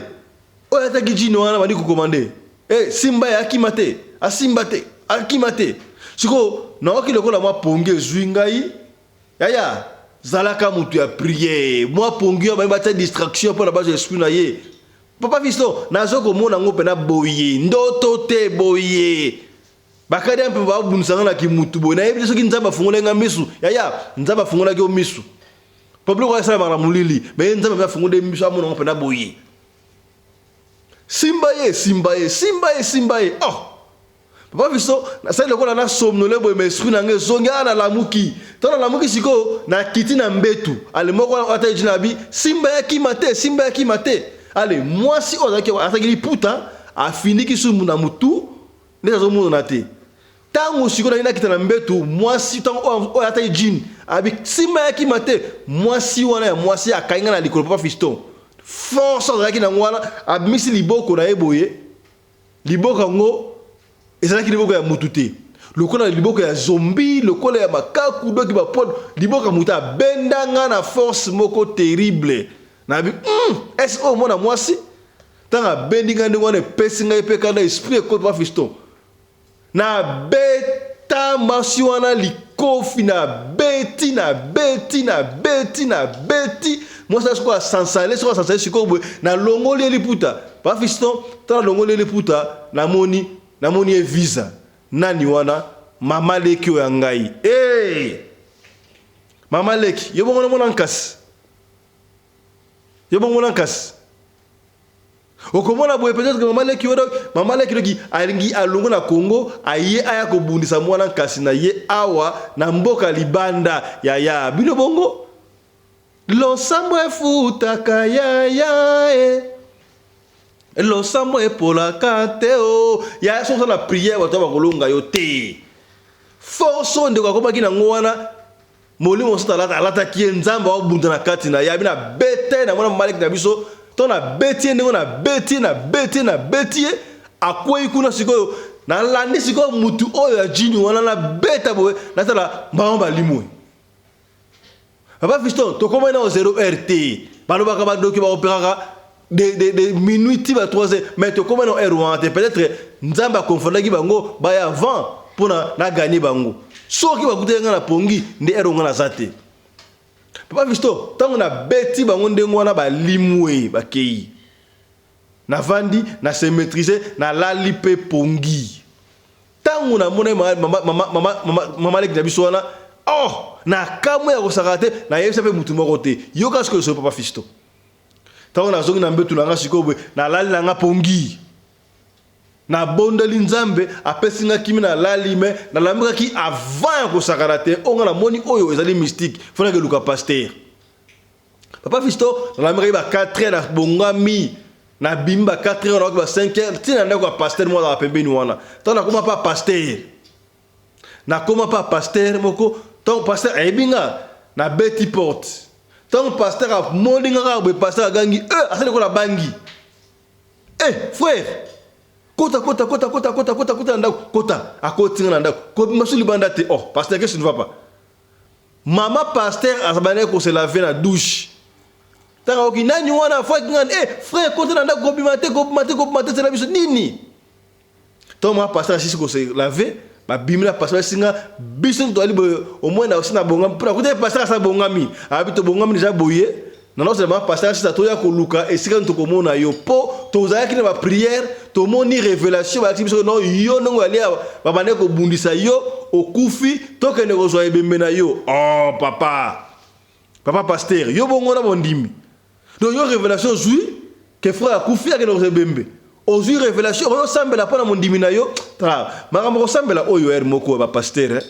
Oyo ataki jini wana bandi kokomande. Eh, simba ye akima te. Asimba te. Akima te. Sikoyo naoki lokola mwa pongi ezwi ngai. Yaya, zalaka mutu ya prière. Mwa pongi oyo baye batia distraction mpo na bazwa esprit na ye. Papa Fiston, nazo komona yango mpena boye. Ndoto te boye. Bakadi mpe babundisa nga na kimutu boye. Nayebi te soki Nzambe afungolaki nga misu. Yaya, Nzambe afungolaki yo misu. Po biloko wana esalamaka na molili, mais ye Nzambe mpe afungoli ye miso amona yango mpenza boye. Simba ye, simba ye, simba ye, simba ye. Oh! Papa Fiston, nasali lokola na somnole boye, mais esprit na ngai ezongi, ah nalamuki. Tango nalamuki sikoyo, nakiti na mbetu. Ale moko wana ata ejina abi, simba ye akima te, simba ye akima te. Ale mwasi oyo azalaki azalaki liputa, afiniki sumu na mutu, neti azomonana te. Tango sikoyo nalingi nakita na mbetu, mwasi tango oyo alataki jean abi simba ya kima te, mwasi wana ya mwasi akangi nga na likolo papa Fiston. Force azalaki nango wana abimisi liboko na ye boye, liboko yango ezalaki liboko ya mutu te. Lokola liboko ya zombie, lokola ya makaku, doki ba poils, liboko ya mutu abenda nga na force moko terrible. Nabi hum, est-ce oyo mwana mwasi? Tango abendi nga ndenge wana epesi ngai pe kanda esprit ekoti papa Fiston. Na beta mwasi wana likofi na beti na beti na beti na beti mwasi wana sikoyo asansale sikoyo asansale sikoyo boye nalongoli ye liputa pa fiston ntango nalongoli ye liputa namoni namoni ye visa nani wana mama leki oyo ya ngai hey! Eh! mama leki yo bongo namona nkasi yo bongo na nkasi Okomona boye peut-être que mama leki oyo mama leki doki alingi alongo na Congo aye aya kobundisa mwana nkasi na ye awa na mboka libanda yaya bino bongo losambo efutaka yaya e losambo epolaka te o yaya soki oza na prière bato bakolonga yo te force oyo ndeko akomaki nango wana Molimo mosantu alata alataki ye nzambe aobunda na kati na ye abi na beta ye na mwana maleki na biso to na beti ye ndenge na beti ye na beti ye na beti ye akwei kuna sikoyo nalandi sikoyo mutu oyo ya jini wana na beta boye natala bango balimwe papa fiston tokomai nao 0 heure te balobaka bandoki baoperaka de, de, de minuit ti ba 3 heures mais tokomai nao heure wana te peut-être nzambe akonfondaki bango baya avant mpona na ganye bango soki bakutaki ngai na pongi nde heure ngai naza te papa fiston ntango nabeti bango ndenge wana balimwe bakei navandi na se maîtriser nalali mpe pongi Tango na monaki mama mama mama mama mama leki na biso wana oh na kamwe ya kosakana te nayebisa mpe mutu moko te yoka sikoyo solo papa fisto ntango nazongi na mbetu na nga sikoyo boye nalali na nga pongi nabondeli nzambe apesi nga kimi nalali me nalambikaki avant ya kosakana te oyo nga namoni oyo ezali mystique fo nakeluka pasteur Papa Fiston, nalamikaki ba 4 heures nabongami nabimi ba 4 heures nakoki ba 5 heures ntina ndako ya pasteur moko azalaka pembeni wana ntango nakoma pa pasteur nakoma pa pasteur moko ntango pasteur ayebi nga nabeti porte ntango pasteur amoni nga kaka boye pasteur agangi e asali lokola abangi e frère kota kota kota kota kota kota kota na ndako kota akoti nga na ndako kobima su libanda te oh pasteur qu'est-ce qui ne va pas Mama pasteur azabandaki ko se laver na douche. Tango ayoki nani wana afaki ngani eh frère kota na ndako kobima te kobima te kobima te zela biso nini? Tango mama pasteur asisi ko se laver babimi na pasteur basinga biso tozali boye au moins na osi na bongami mpo nakuta pasteur asa bongami abi tobongami deja boye na naozela mama pasteur asisa toya koluka esika nini tokomona yo mpo tozalaki na bapriere tomoni revelation balakisi biso no yo ndenge oyali awa babandaki kobundisa yo okufi tokende kozwa ebembe na yo oh papa papa pasteur yo bongo na bondimi donc yo revelation ozwi ke frère akufi akende kozwa ebembe ozwi revelation okoki osambela mpo na mondimi na yo tala makambo kosambela oyo ere moko ya bapasteur eh?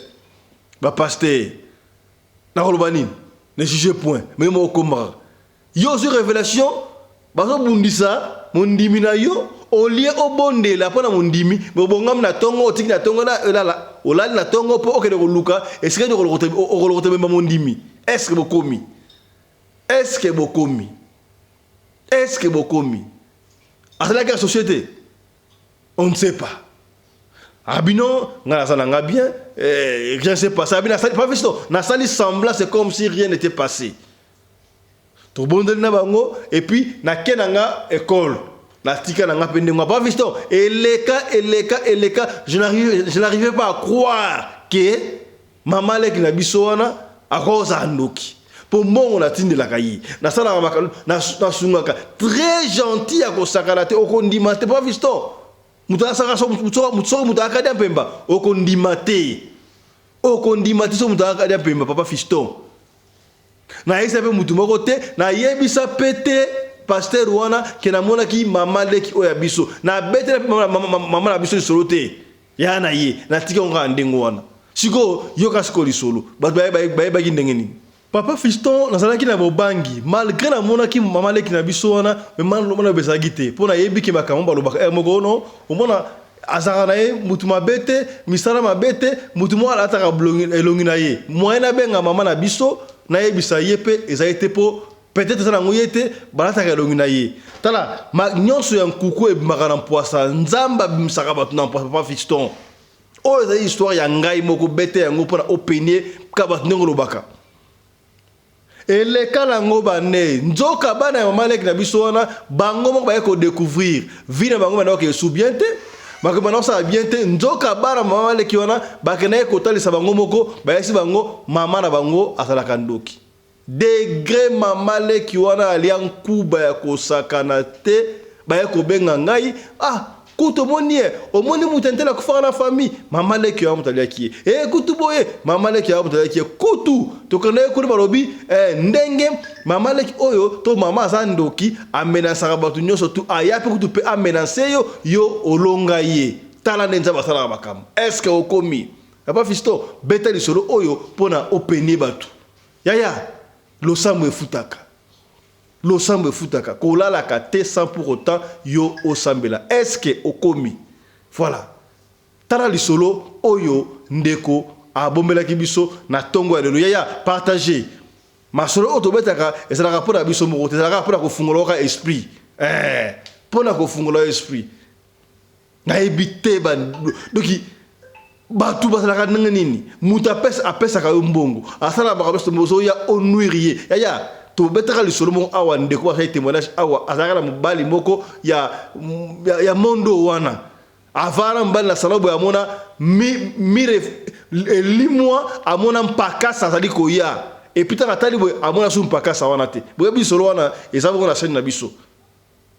bapasteur Nakoloba nini? Ne jugez point. Mais yo moko komaka. Yo ozwi revelation bazobundisa mondimi na yo olie obondela mpo na mondimi me obongami na ntongo otiki na ntongo na elala olali na ntongo mpo okende koluka esika nini okolokota ebemba mondimi eske bokomi eske bokomi eske bokomi asalaki ya société On ne sait pas. Abino, nga naza na nga bien, eh, rien s'est passé. Abino nasali pas visto, nasali semblant c'est comme si rien n'était passé. Tobondeli na bango et puis na ke na nga école. Natika na nga mpe ndenge papa Fiston eleka eleka eleka, je n'arrivais pas à croire que mama leki na biso wana akozala ndoki mpo mbongo natindelaka ye, nasalaka makambo, nasungaka, très gentil ya kosakana te. Okondima te, papa Fiston, moto asaka soki moto akadi ya mpemba, okondima te, okondima te soki moto akadi ya mpemba. Papa Fiston, nayebisa mpe motu moko te, nayebisa mpe te pasteur wana ke namonaki mama leki oyo ya biso, nabetela mpe mama na biso lisolo te ya na ye, natika yango kaka ndenge wana. Sikoyo yoka sikoyo lisolo, bato bayebaki ndenge nini. Papa Fiston, nazalaki na bobangi malgré namonaki mama leki na biso wana, mais mana ezalaki te mpo nayebi ke makambo balobaka ere moko ono omona azalaka na ye mutu mabe te, misala mabe te, mutu moko alataka elongi na ye. Moyen nabenga mama na biso nayebisa ye mpe ezali te, mpo peut-être eza nango ye te, balataka elongi na ye. Tala, nyonso ya nkuku ebimaka na mpwasa. Nzambe abimisaka bato na mpwasa. Papa Fiston, oyo ezali histoire ya ngai moko, bete yango mpona openie ka bato ndenge olobaka eleka nango bane. Nzoka bana ya mama leki na biso wana, bango moko baye kodécouvrir vie na bango, bandako esu bien te, makambo banda kosala bien te. Nzoka bana mama leki wana bakendaki kotalisa bango moko, bayesi bango mama na bango azalaka ndoki. Degré mama leki wana alia nkuba ya kosakana te. Baye kobenga ngai: "Ah, kutu omoni ye, omoni moto antele akufaka na famille, mama leki oyo moto aliaki ye." E kutu boye, mama leki oyo moto aliaki ye. Kutu tokenda ye kuna, balobi eh, ndenge mama leki oyo to mama aza ndoki, amenasaka bato nyonso tu, aya mpe kutu mpe amenase yo, yo olonga ye. Tala nde Nzambe asalaka makambo. Est-ce okomi, papa Fiston? Beta lisolo oyo mpona openie bato. Yaya, losambo efutaka, losambo efutaka. Kolalaka te sans pour autant yo osambela. Est-ce okomi? Voilà, tala lisolo oyo ndeko abombelaki biso na ntongo ya lelo. Yaya, partage masolo oyo tobetaka. Ezalaka mpo na biso moko te, ezalaka mpona kofungola kaka esprit, mpo na kofungola esprit. Nayebi te doki bato bazalaka ndenge nini. Moto apesaka yo mbongo, asala makambo nyonso, ozoya onuire ye. Yaya, tobetaka lisolo moko awa, ndeko asali témoignage awa, azalaka na mobali moko ya mondo wana. Avanda mobali na salon boye, amona mire elimwa, amona mpakasa azali koya. Et puis ntango atali boye, amona su mpakasa wana te. Boyebi lisolo wana, eza bongo na chaîne na biso.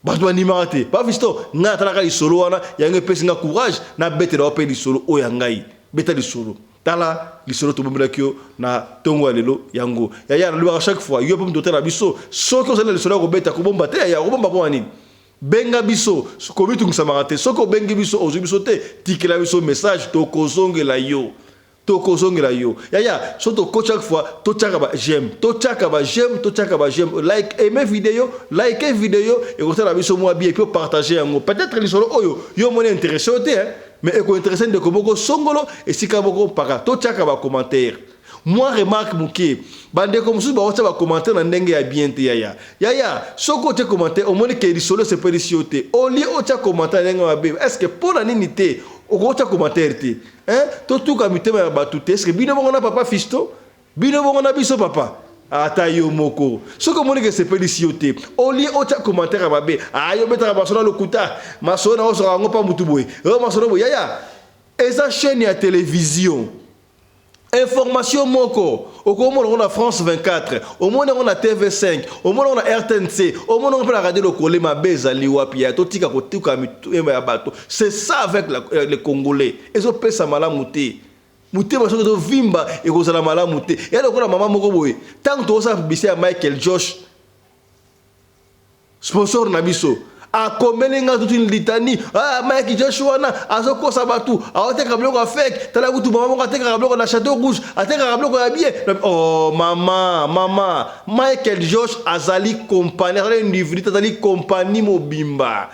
Bato bandimaka te. Bafisto, ngai natalaka lisolo wana, yango epesi nga courage nabetela wa mpe lisolo oyo ya ngai. Beta lisolo, tala lisolo tobombelaki yo na ntongo ya lelo. Yango yaya, nalobaka chaque fois, yo mpe moto otala biso, soki ozali na lisolo ya kobeta, kobomba te. Yaya, kobomba mpo na nini? Benga biso, komitungisamaka te. Soki obengi biso, ozwi biso te, tikela biso message, tokozongela yo, tokozongela yo. Yaya, so toko chaque fois totiaka ba j'aime, totiaka ba j'aime, totiaka ba j'aime, like, aime vidéo, like vidéo, ekosala biso mwa bien. Et puis opartage yango. Peut-être lisolo oyo yo omoni intéressé yo te, mais ekointéresse ndeko moko songolo esika moko mpaka. Totiaka bacommentaire. Mwa remarque moke: bandeko mosusu bakotia bacommentaire na ndenge ya bien te. Yaya, yaya, soki otie commentaire, omoni ke lisolo esepelisi yo te, olie otia commentaire na ndenge mabe, est ce que mpo na nini te okotia commentaire te, hein? Totuka mitema ya bato te. Est-ce bino bongo na papa Fisto, bino bongo na biso papa? Ata yo moko, soki omoni ke esepelisi yo te, olie otia commentaire ya mabe: "Ayo obetaka masolo ya lokuta, masolo na osaka yango mpa mutu boye, oyo masolo boye." Yaya, eza chaîne ya télévision. Information moko okomona yango na France 24, omoni yango na TV5, omoni yango na RTNC, omoni yango mpe na Radio Lokole. Mabe ezali wapi ya totika kotuka mitema ya bato? C'est ça avec les Congolais, ezopesa malamu te. Motema soki ezovimba, ekozala malamu te. Eya lokola mama moko boye, ntango tokosala publicité ya Michael Josh, sponsor na biso, akomeli nga toute une litanie: "Ah, Mike Josh wana azokosa bato, aotekaka biloko ya fake. Tala kutu mama moko atekaka biloko na Château Rouge, atekaka biloko ya bien." Oh mama, mama, Michael Josh azali compagnie, azali individu, azali compagnie mobimba.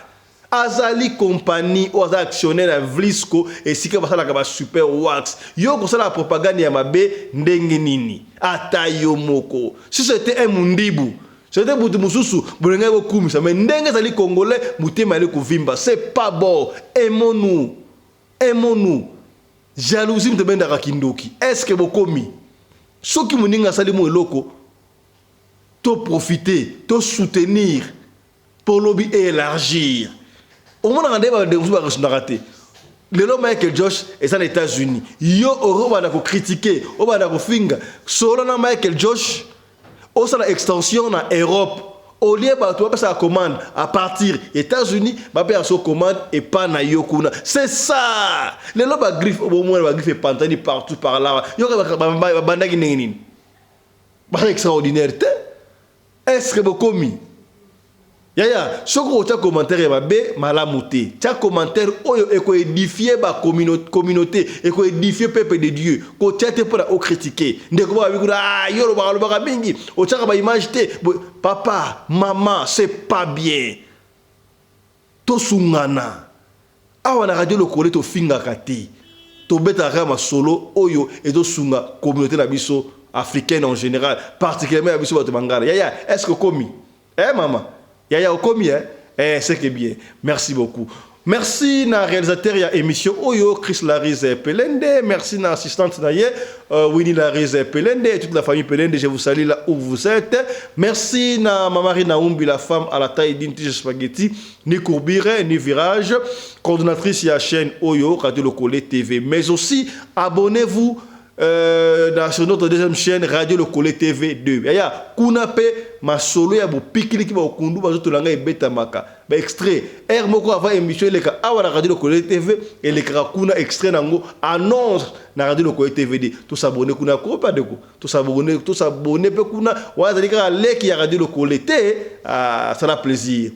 Azali compagnie oyo aza actionnaire ya Vlisco, esika basalaka basuper wax. Yo kosala propagande ya mabe ndenge nini? Ata yo moko, si c'était un mundibu, c'était butu mosusu, bolingaki kokumisa, mais ndenge ezali Congolais, motema ali kovimba. C'est pas bon. Aimons-nous, aimons-nous. Jalousie moto ebendaka kindoki. Est ce que bokomi? Soki moninga asali mo eloko, toprofite, tosoutenir mpo lobi élargir. Omonaka nde bandeko mosusu baresonaka te. Lelo Michael Josh eza na États-Unis. Yo obanda ko critiquer, obanda kofinga. Solo na Michael Josh osala extension na Europe. Au lieu bato bapesaka commande à partir États-Unis, bapesaka so commande epa na yo kuna. C'est ça. Lelo ba griffe bomona ba griffe epantani partout par là. Yo babandaki ndenge nini? Baza extraordinaire te. Est-ce que bokomi? Yaya, soki okotia commentaire ya mabe malamu te. Tia commentaire oyo eko édifier ba communauté, eko édifier peuple de Dieu. Kotia te mpona ocritiquer. Ndeko ba kuna ah yo lobaka lobaka mingi, otiaka ba image te. Papa, maman, c'est pas bien. Tosungana. Awa na radio lokole tofingaka te. Tobetaka kaka masolo oyo ezosunga communauté na biso africaine en général, particulièrement ya biso bato bangala. Yaya, est-ce que okomi? Eh maman, yaya okomi eh? Eh, c'est que bien. Merci beaucoup. Merci na réalisateur ya émission Oyo, Chris Larise Pelende. Merci na assistante na ye, Winnie Larise Pelende et toute la famille Pelende. Je vous salue là où vous êtes. Merci na Mamari Naumbi, la femme à la taille d'une tige spaghetti, ni courbure, ni virage. Coordonnatrice ya chaîne Oyo, Radio Lokole TV. Mais aussi, abonnez-vous sur notre deuxième chaîne Radio Lokole TV 2. Yaya, kuna pe masolo ya bopikiliki ba okundu bazotolanga ebetamaka. Ba extrait R moko avant émission eleka awa na Radio Lokole TV elekaka kuna extrait nango annonce na Radio Lokole TV 2. To s'abonner kuna ko pa deko. To s'abonner, to s'abonner pe kuna wa zali kaka leki ya Radio Lokole te, ah, ça la plaisir.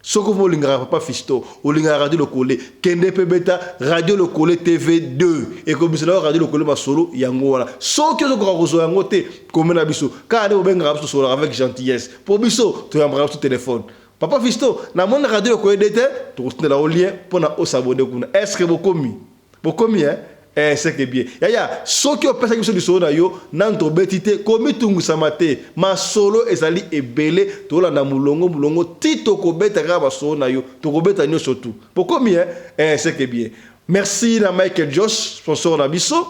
Soki olingaka Papa Fiston, olingaka Radio Lokole, kende pe beta Radio Lokole TV 2. Ekomisela yo Radio Lokole masolo yango wana. Soki ozokoka kozwa yango te, komela biso. Kaka nde bobengaka biso tosololaka avec gentillesse. Po biso toyambaka biso téléphone. Papa Fiston, namoni Radio Lokole de te, tokotindela yo lien mpona osabone kuna. Est-ce que bokomi? Bokomi hein? Eh, c'est que bien. Yaya, soki opesaki biso lisolo na yo, nanu tobeti te, komitungisama te. Masolo ezali ebele, tolanda mulongo mulongo ti tokobeta kaka masolo na yo, tokobeta nyonso tu. Bokomi hein? Eh, c'est que bien. Merci na Michael Josh, sponsor na biso.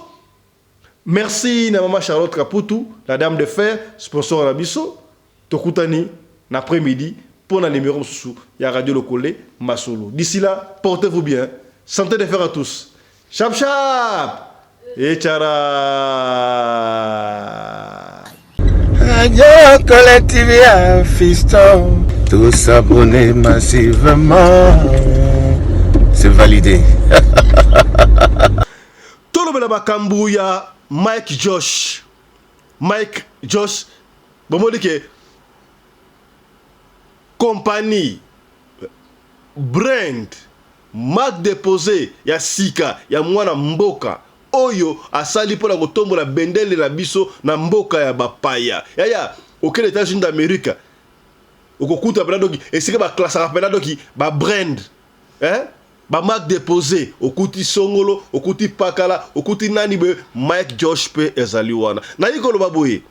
Merci na mama Charlotte Kaputu, la dame de fer, sponsor na biso. Tokutani na après-midi pour na numéro mosusu ya Radio Lokole Masolo. D'ici là, portez-vous bien. Santé de fer à tous. Chap chap! Et tchara! Radio Lokole TV à fiston. Tous abonnés massivement. C'est validé. Tolobela makambo ya Mike Josh. Mike Josh, bomoni ke compagnie brand marque déposée ya sika ya mwana mboka oyo asali mpona kotombola bendele na biso na mboka ya bapaya. Yaya, okende États-Unis d'Amérique, okokuta mpena doki esika baklasaka mpena doki ba brand, eh? Ba marque déposée, okuti songolo, okuti pakala, okuti nani boye, Mike Josh mpe ezali wana. Nayi koloba boye,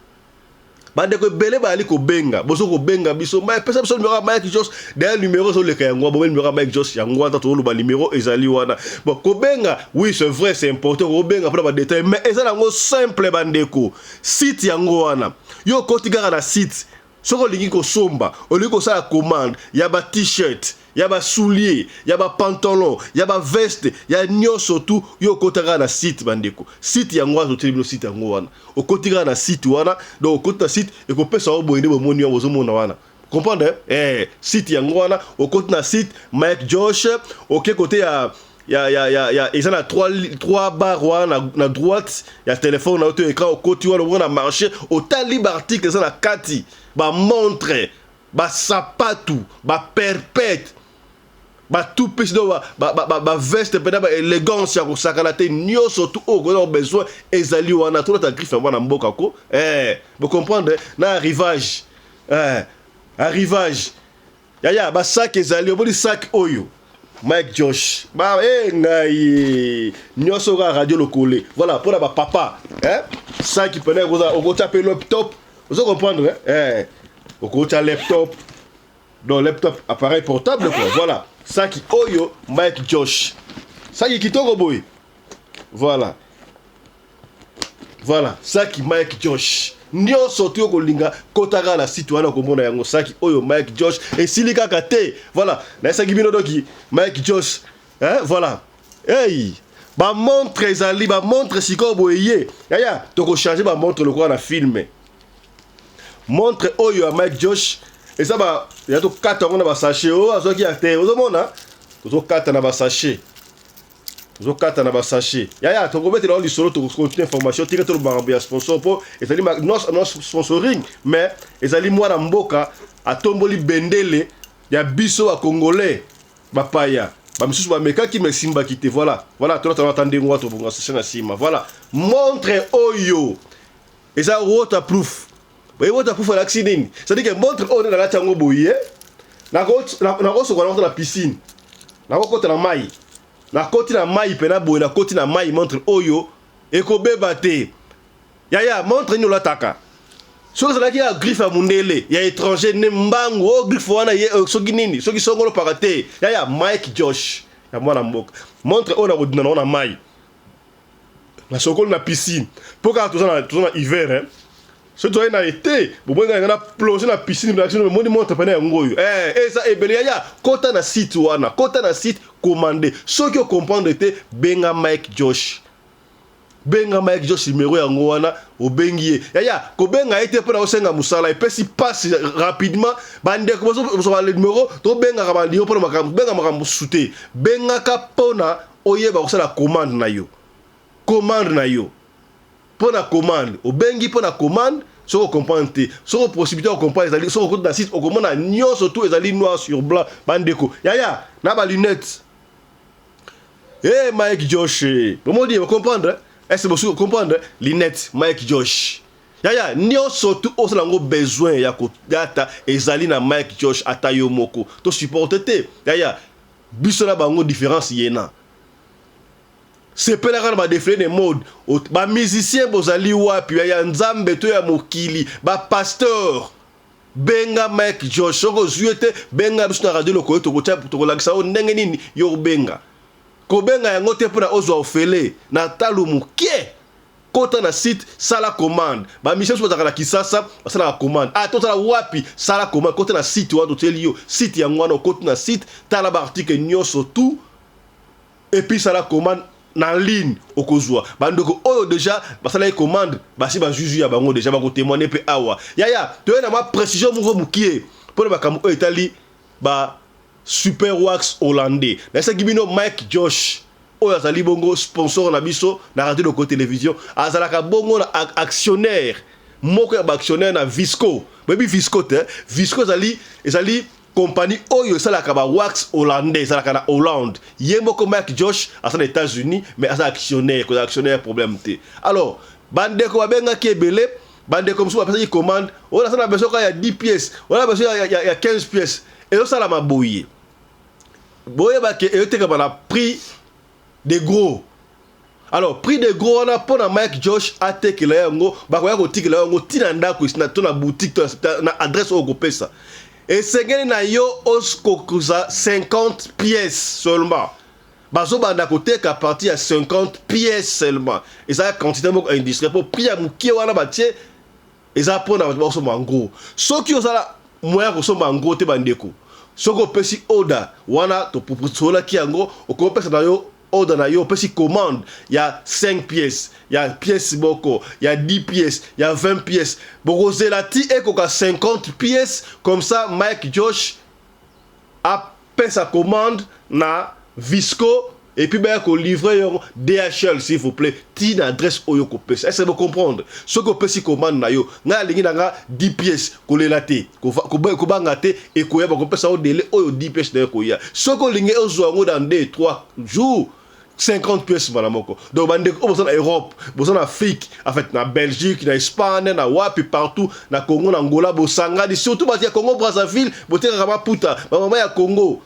bandeko ebele bayali kobenga, bozo kobenga biso, ma pesa biso numéro ya Mike Josh. D'ailleurs numéro ezoleka yango, bomoni numéro ya Mike Josh yango wana, tozoloba numéro ezali wana. Bon, kobenga, oui, c'est vrai, c'est important kobenga mpona ba détail, mais eza nango simple bandeko. Site yango wana, yo okoti kaka na site. Soki olingi kosomba, olingi kosala commande ya ba t-shirt, ya ba soulier, ya ba pantalon, ya ba veste, ya nyonso tu, yo okota kaka na site bandeko. Site yango wana, totieli bino site yango wana. Okoti kaka na site wana, donc okoti na site, ekopesa yo boye nde bomoni yango, bozomona wana. Comprendre? Eh, site yango wana, okoti na site Mike Josh, oke kote ya ya ya ya ya eza na 3 barre wana na droite ya téléphone na yo to écran, okoti wana, omona na marché, otali ba article eza na kati, ba montre, ba sapatu, ba perpète, ba tout pesi, donc ba veste mpena ba élégance ya kosakana te, nyonso tu oyo okoza besoin ezali wana. Tolata griffe ya mwana mboka ko, eh, bocomprendre na arrivage, eh, arrivage yaya, basak ezali, omoni sac oyo Mike Josh ba eh, ngai nyonso kaka Radio Lokole. Voilà mpona bapapa, eh? Saki pene okotia mpe laptop, ozo comprendre, eh? Okotia laptop, donc laptop, appareil portable quoi. Voilà saki oyo Mike Josh, saki kitoko boye. Voilà, voilà saki Mike Josh. Nyonso tu okolinga, kota kaka na site wana okomona yango. Saki oyo Mike Josh esili kaka te. Voilà, nayesaki bino doki Mike Josh, hein, voilà. Hey, ba montre ezali, ba montre sikoyo boye ye. Yaya, toko changer ba montre lokola na film. Montre oyo ya Mike Josh eza ba ya tokata yango na ba sachet oyo azwaki ya te, ozomona tozokata na ba sachet. Tozokata na ba sachet. Yaya, tokobetela yo lisolo, tokocontinue information. Tika toloba makambo ya sponsor mpo ezali non, non sponsoring, mais ezali mwana mboka atomboli bendele ya biso ba congolais bapaya bamisusu bamekaki mais esimbaki te. Voilà, voilà, tolata ata ndenge wana tobonga sachet na nsima. Voilà, montre oyo eza waterproof. Boye waterproof elakisi nini? C'est-à-dire que montre oyo nde nalati yango boye, nakosokola yango na piscine, nakokota na mai, nakoti na mai mpena boye, nakoti na mai, montre oyo ekobeba te. Yaya, montre nini olataka? Soki ezalaki ya griffe ya mundele ya étranger ne mbangu oyo griffe wana ye soki nini soki songolo paka te. Yaya, Mike Josh ya mwana mboka, montre oyo nakodina nango na mai, nasokoli na piscine, mpo kaka toza na hiver, hein. Soki tozali na été, bomoi ngai na plonge na piscine na biso, moni montre pene yango oyo eza ebele. Yaya, kota na site wana, kota na site, commande. Soki ocomprendre te, benga Mike Josh, benga Mike Josh, numero yango wana, obengi ye. Yaya, kobenga ye te mpona osenga mosala, epesi mpasi rapidement. Bandeko bozwa numero, tobengaka bandimo mpona makambo, benga makambo mosusu te, bengaka mpona oyeba kosala commande na yo, commande na yo mpo na commande. Obengi mpo na commande. Soki ocomprendre te, soki possibilité ya comprendre ezali, soki okoti na site okomona nyonso tu ezali noir sur blanc. Bandeko, yaya, na balunette e Mike Josh, bomoni, bocomprendre, est-ce bosuki comprendre? Lunette Mike Josh, yaya, nyonso tu osala yango besoin ya kodata ezali na Mike Josh. Ata yo moko tosupporte te, yaya, biso na bango différence yena. Sepelaka na badéfilé de mode. Bamusicien bozali wapi ya Nzambe to ya mokili, bapasteur? Benga Mike Josh. Soki ozwi ye te, benga biso na radio Lokoyo, tokolakisa yo ndenge nini yo kobenga. Kobenga yango te mpona ozwa ofele na talo moke. Kota na site, sala commande. Bamusicien mosusu bazalaka na Kisasa, basalaka commande. Ah, tozala wapi? Sala commande, kota na site wana totieli yo site yango wana. Okoti na site, tala baarticle nyonso tout et puis sala commande na ligne, okozwa. Bandeko oyo déjà basalaki commande, basi bazwi ya bango déjà, bakotémoigne mpe awa. Yaya, toye na mwa précision moko mokie mpona makambo oyo etali ba super wax hollandais. Nayesaki bino Mike Josh oyo azali bongo sponsor na biso na radio Loko Télévision, azalaka bongo na actionnaire, moko ya baactionnaire na Visco. Boyebi Visco te? Visco ezali compagnie oyo esalaka ba wax hollandais, ezalaka na Hollande. Ye moko Mike Josh aza na États-Unis, mais aza actionnaire. Kozala actionnaire, problème te. Alors bandeko babengaki ebele, bandeko mosusu bapesaki commande oyo naza na besoin kaka ya 10 pièces, oyo na besoin ya 15 pièces. Ezosalama boye, boyebake ezotekama na prix de gros. Alors prix de gros wana, mpo na Mike Josh atekela yango, bakoya kotikela yango ntina ndako to na boutique to na adresse oyo okopesa. Esengeli na yo okokuza 50 pièces seulement. Bazobanda koteka partir ya 50 pièces seulement. Eza quantité moko industrielle, mpo prix ya mokie wana batie eza mpona bato bakosomba yango. Soki ozala moyen ya kosomba yango te, bandeko, soki opesi order wana, tosolaki yango, okopesa na yo order na yo, opesi commande ya 5 pièces, ya pièce moko, ya 10 pièces, ya 20 pièces, bokozela ti ekoka 50 pièces. Comme ça Mike Josh apesa commande na Visco et puis baya kolivre yango DHL, s'il vous plaît, ti na adresse oyo kopesa. Est-ce que comprendre? Soki opesi commande na yo, ngai alingi na nga 10 pièces, kolela te, kobanga te, ekoya. Bakopesa yo délai oyo 10 pièces na yo ekoya. Soki olingi ozwa yango dans 2 3 jours, 50 pièces mbala moko. Donc bandeko oyo boza na Europe, boza na Afrique, en fait na Belgique, na Espagne, na wapi partout, na Congo, na Angola, bosangani, surtout bato ya Congo Brazzaville, botekaka maputa, bamama ya Congo,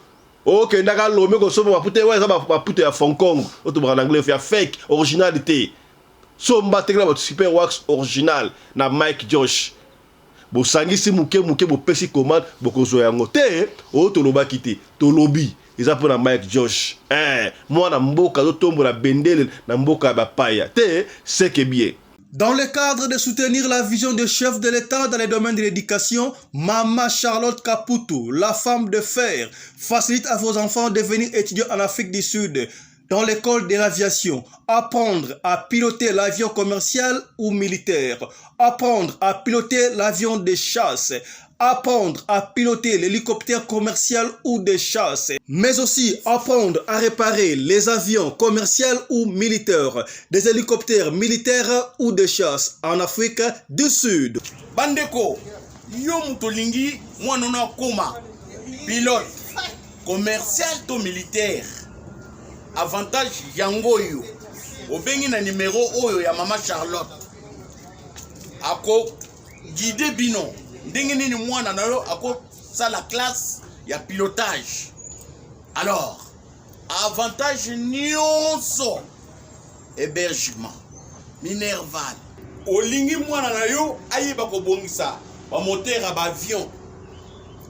okendaka Lome kosomba maputa oyo eza maputa ya Hong Kong oyo tobaka na anglais ya fake, original te. Somba, tekela bato super wax original na Mike Josh. Bosangisi moke moke, bopesi commande, bokozwa yango te. Oyo tolobaki te, tolobi eza mpona Mike Josh, mwana mboka azotombola bendele na mboka ya bapaya te. Seke bien. Dans le cadre de soutenir la vision du chef de l'État dans les domaines de l'éducation, Mama Charlotte Kaputu, la femme de fer, facilite à vos enfants de venir étudier en Afrique du Sud dans l'école de l'aviation, apprendre à piloter l'avion commercial ou militaire, apprendre à piloter l'avion de chasse, apprendre à piloter l'hélicoptère commercial ou de chasse, mais aussi apprendre à réparer les avions commerciaux ou militaires, des hélicoptères militaires ou de chasse en Afrique du Sud. Bandeko, yo moto olingi mwana no akoma pilote commercial to militaire, avantage yango oyo obengi na numero oyo ya mama Charlotte, ako guide bino ndenge nini mwana na yo akosala classe ya pilotage. Alors avantage nyonso, hébergement, minerval, olingi mwana na yo ayeba kobongisa bamoteur ya baavion,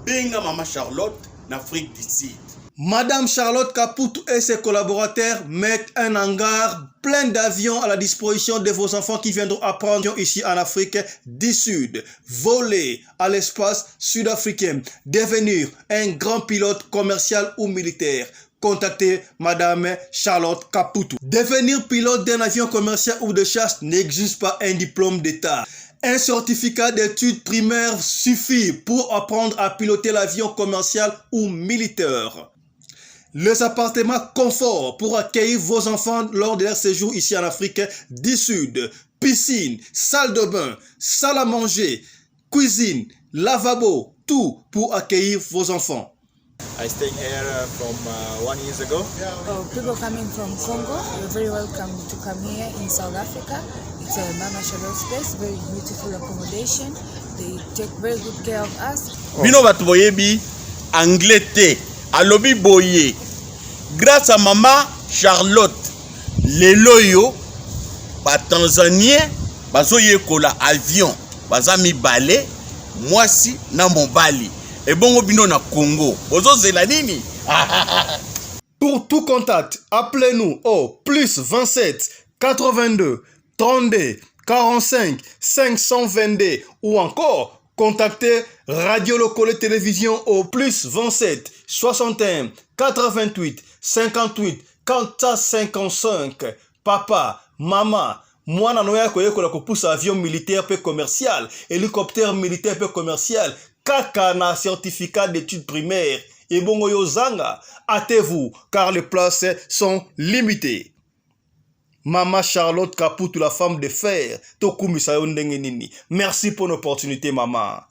benga mama Charlotte na Afrique du Sud. Madame Charlotte Kaputu et ses collaborateurs mettent un hangar plein d'avions à la disposition de vos enfants qui viendront apprendre ici en Afrique du Sud, voler à l'espace sud-africain, devenir un grand pilote commercial ou militaire. Contactez Madame Charlotte Kaputu. Devenir pilote d'un avion commercial ou de chasse n'exige pas un diplôme d'État. Un certificat d'études primaires suffit pour apprendre à piloter l'avion commercial ou militaire. Les appartements confort pour accueillir vos enfants lors de leur séjour ici en Afrique du Sud. Piscine, salle de bain, salle à manger, cuisine, lavabo, tout pour accueillir vos enfants. I stay here from 1 years ago. Oh, people coming from Congo, you're very welcome to come here in South Africa. It's a Mama Charlotte's place, very beautiful accommodation. They take very good care of us. Bino bato boyebi anglais te, alobi boye: grâce à mama Charlotte, lelo oyo batanzanien bazoyekola avion, baza mibale, mwasi na mobali. Ebongo bino na Congo bozozela nini? Pour tout contact, appelez-nous au plus 27 82 32 45 522 ou encore contactez Radio Lokole Télévision au plus 27 61 88 58 455. Papa, mama, mwana no ya koyekola kopusa avion militaire pe commercial, hélicoptère militaire pe commercial, kaka na certificat d'études primaires. Ebongo yo zanga, hâtez-vous car les places sont limitées. Mama Charlotte Kaputu, la femme de fer, tokumisa yo ndenge nini. Merci pour l'opportunité, maman.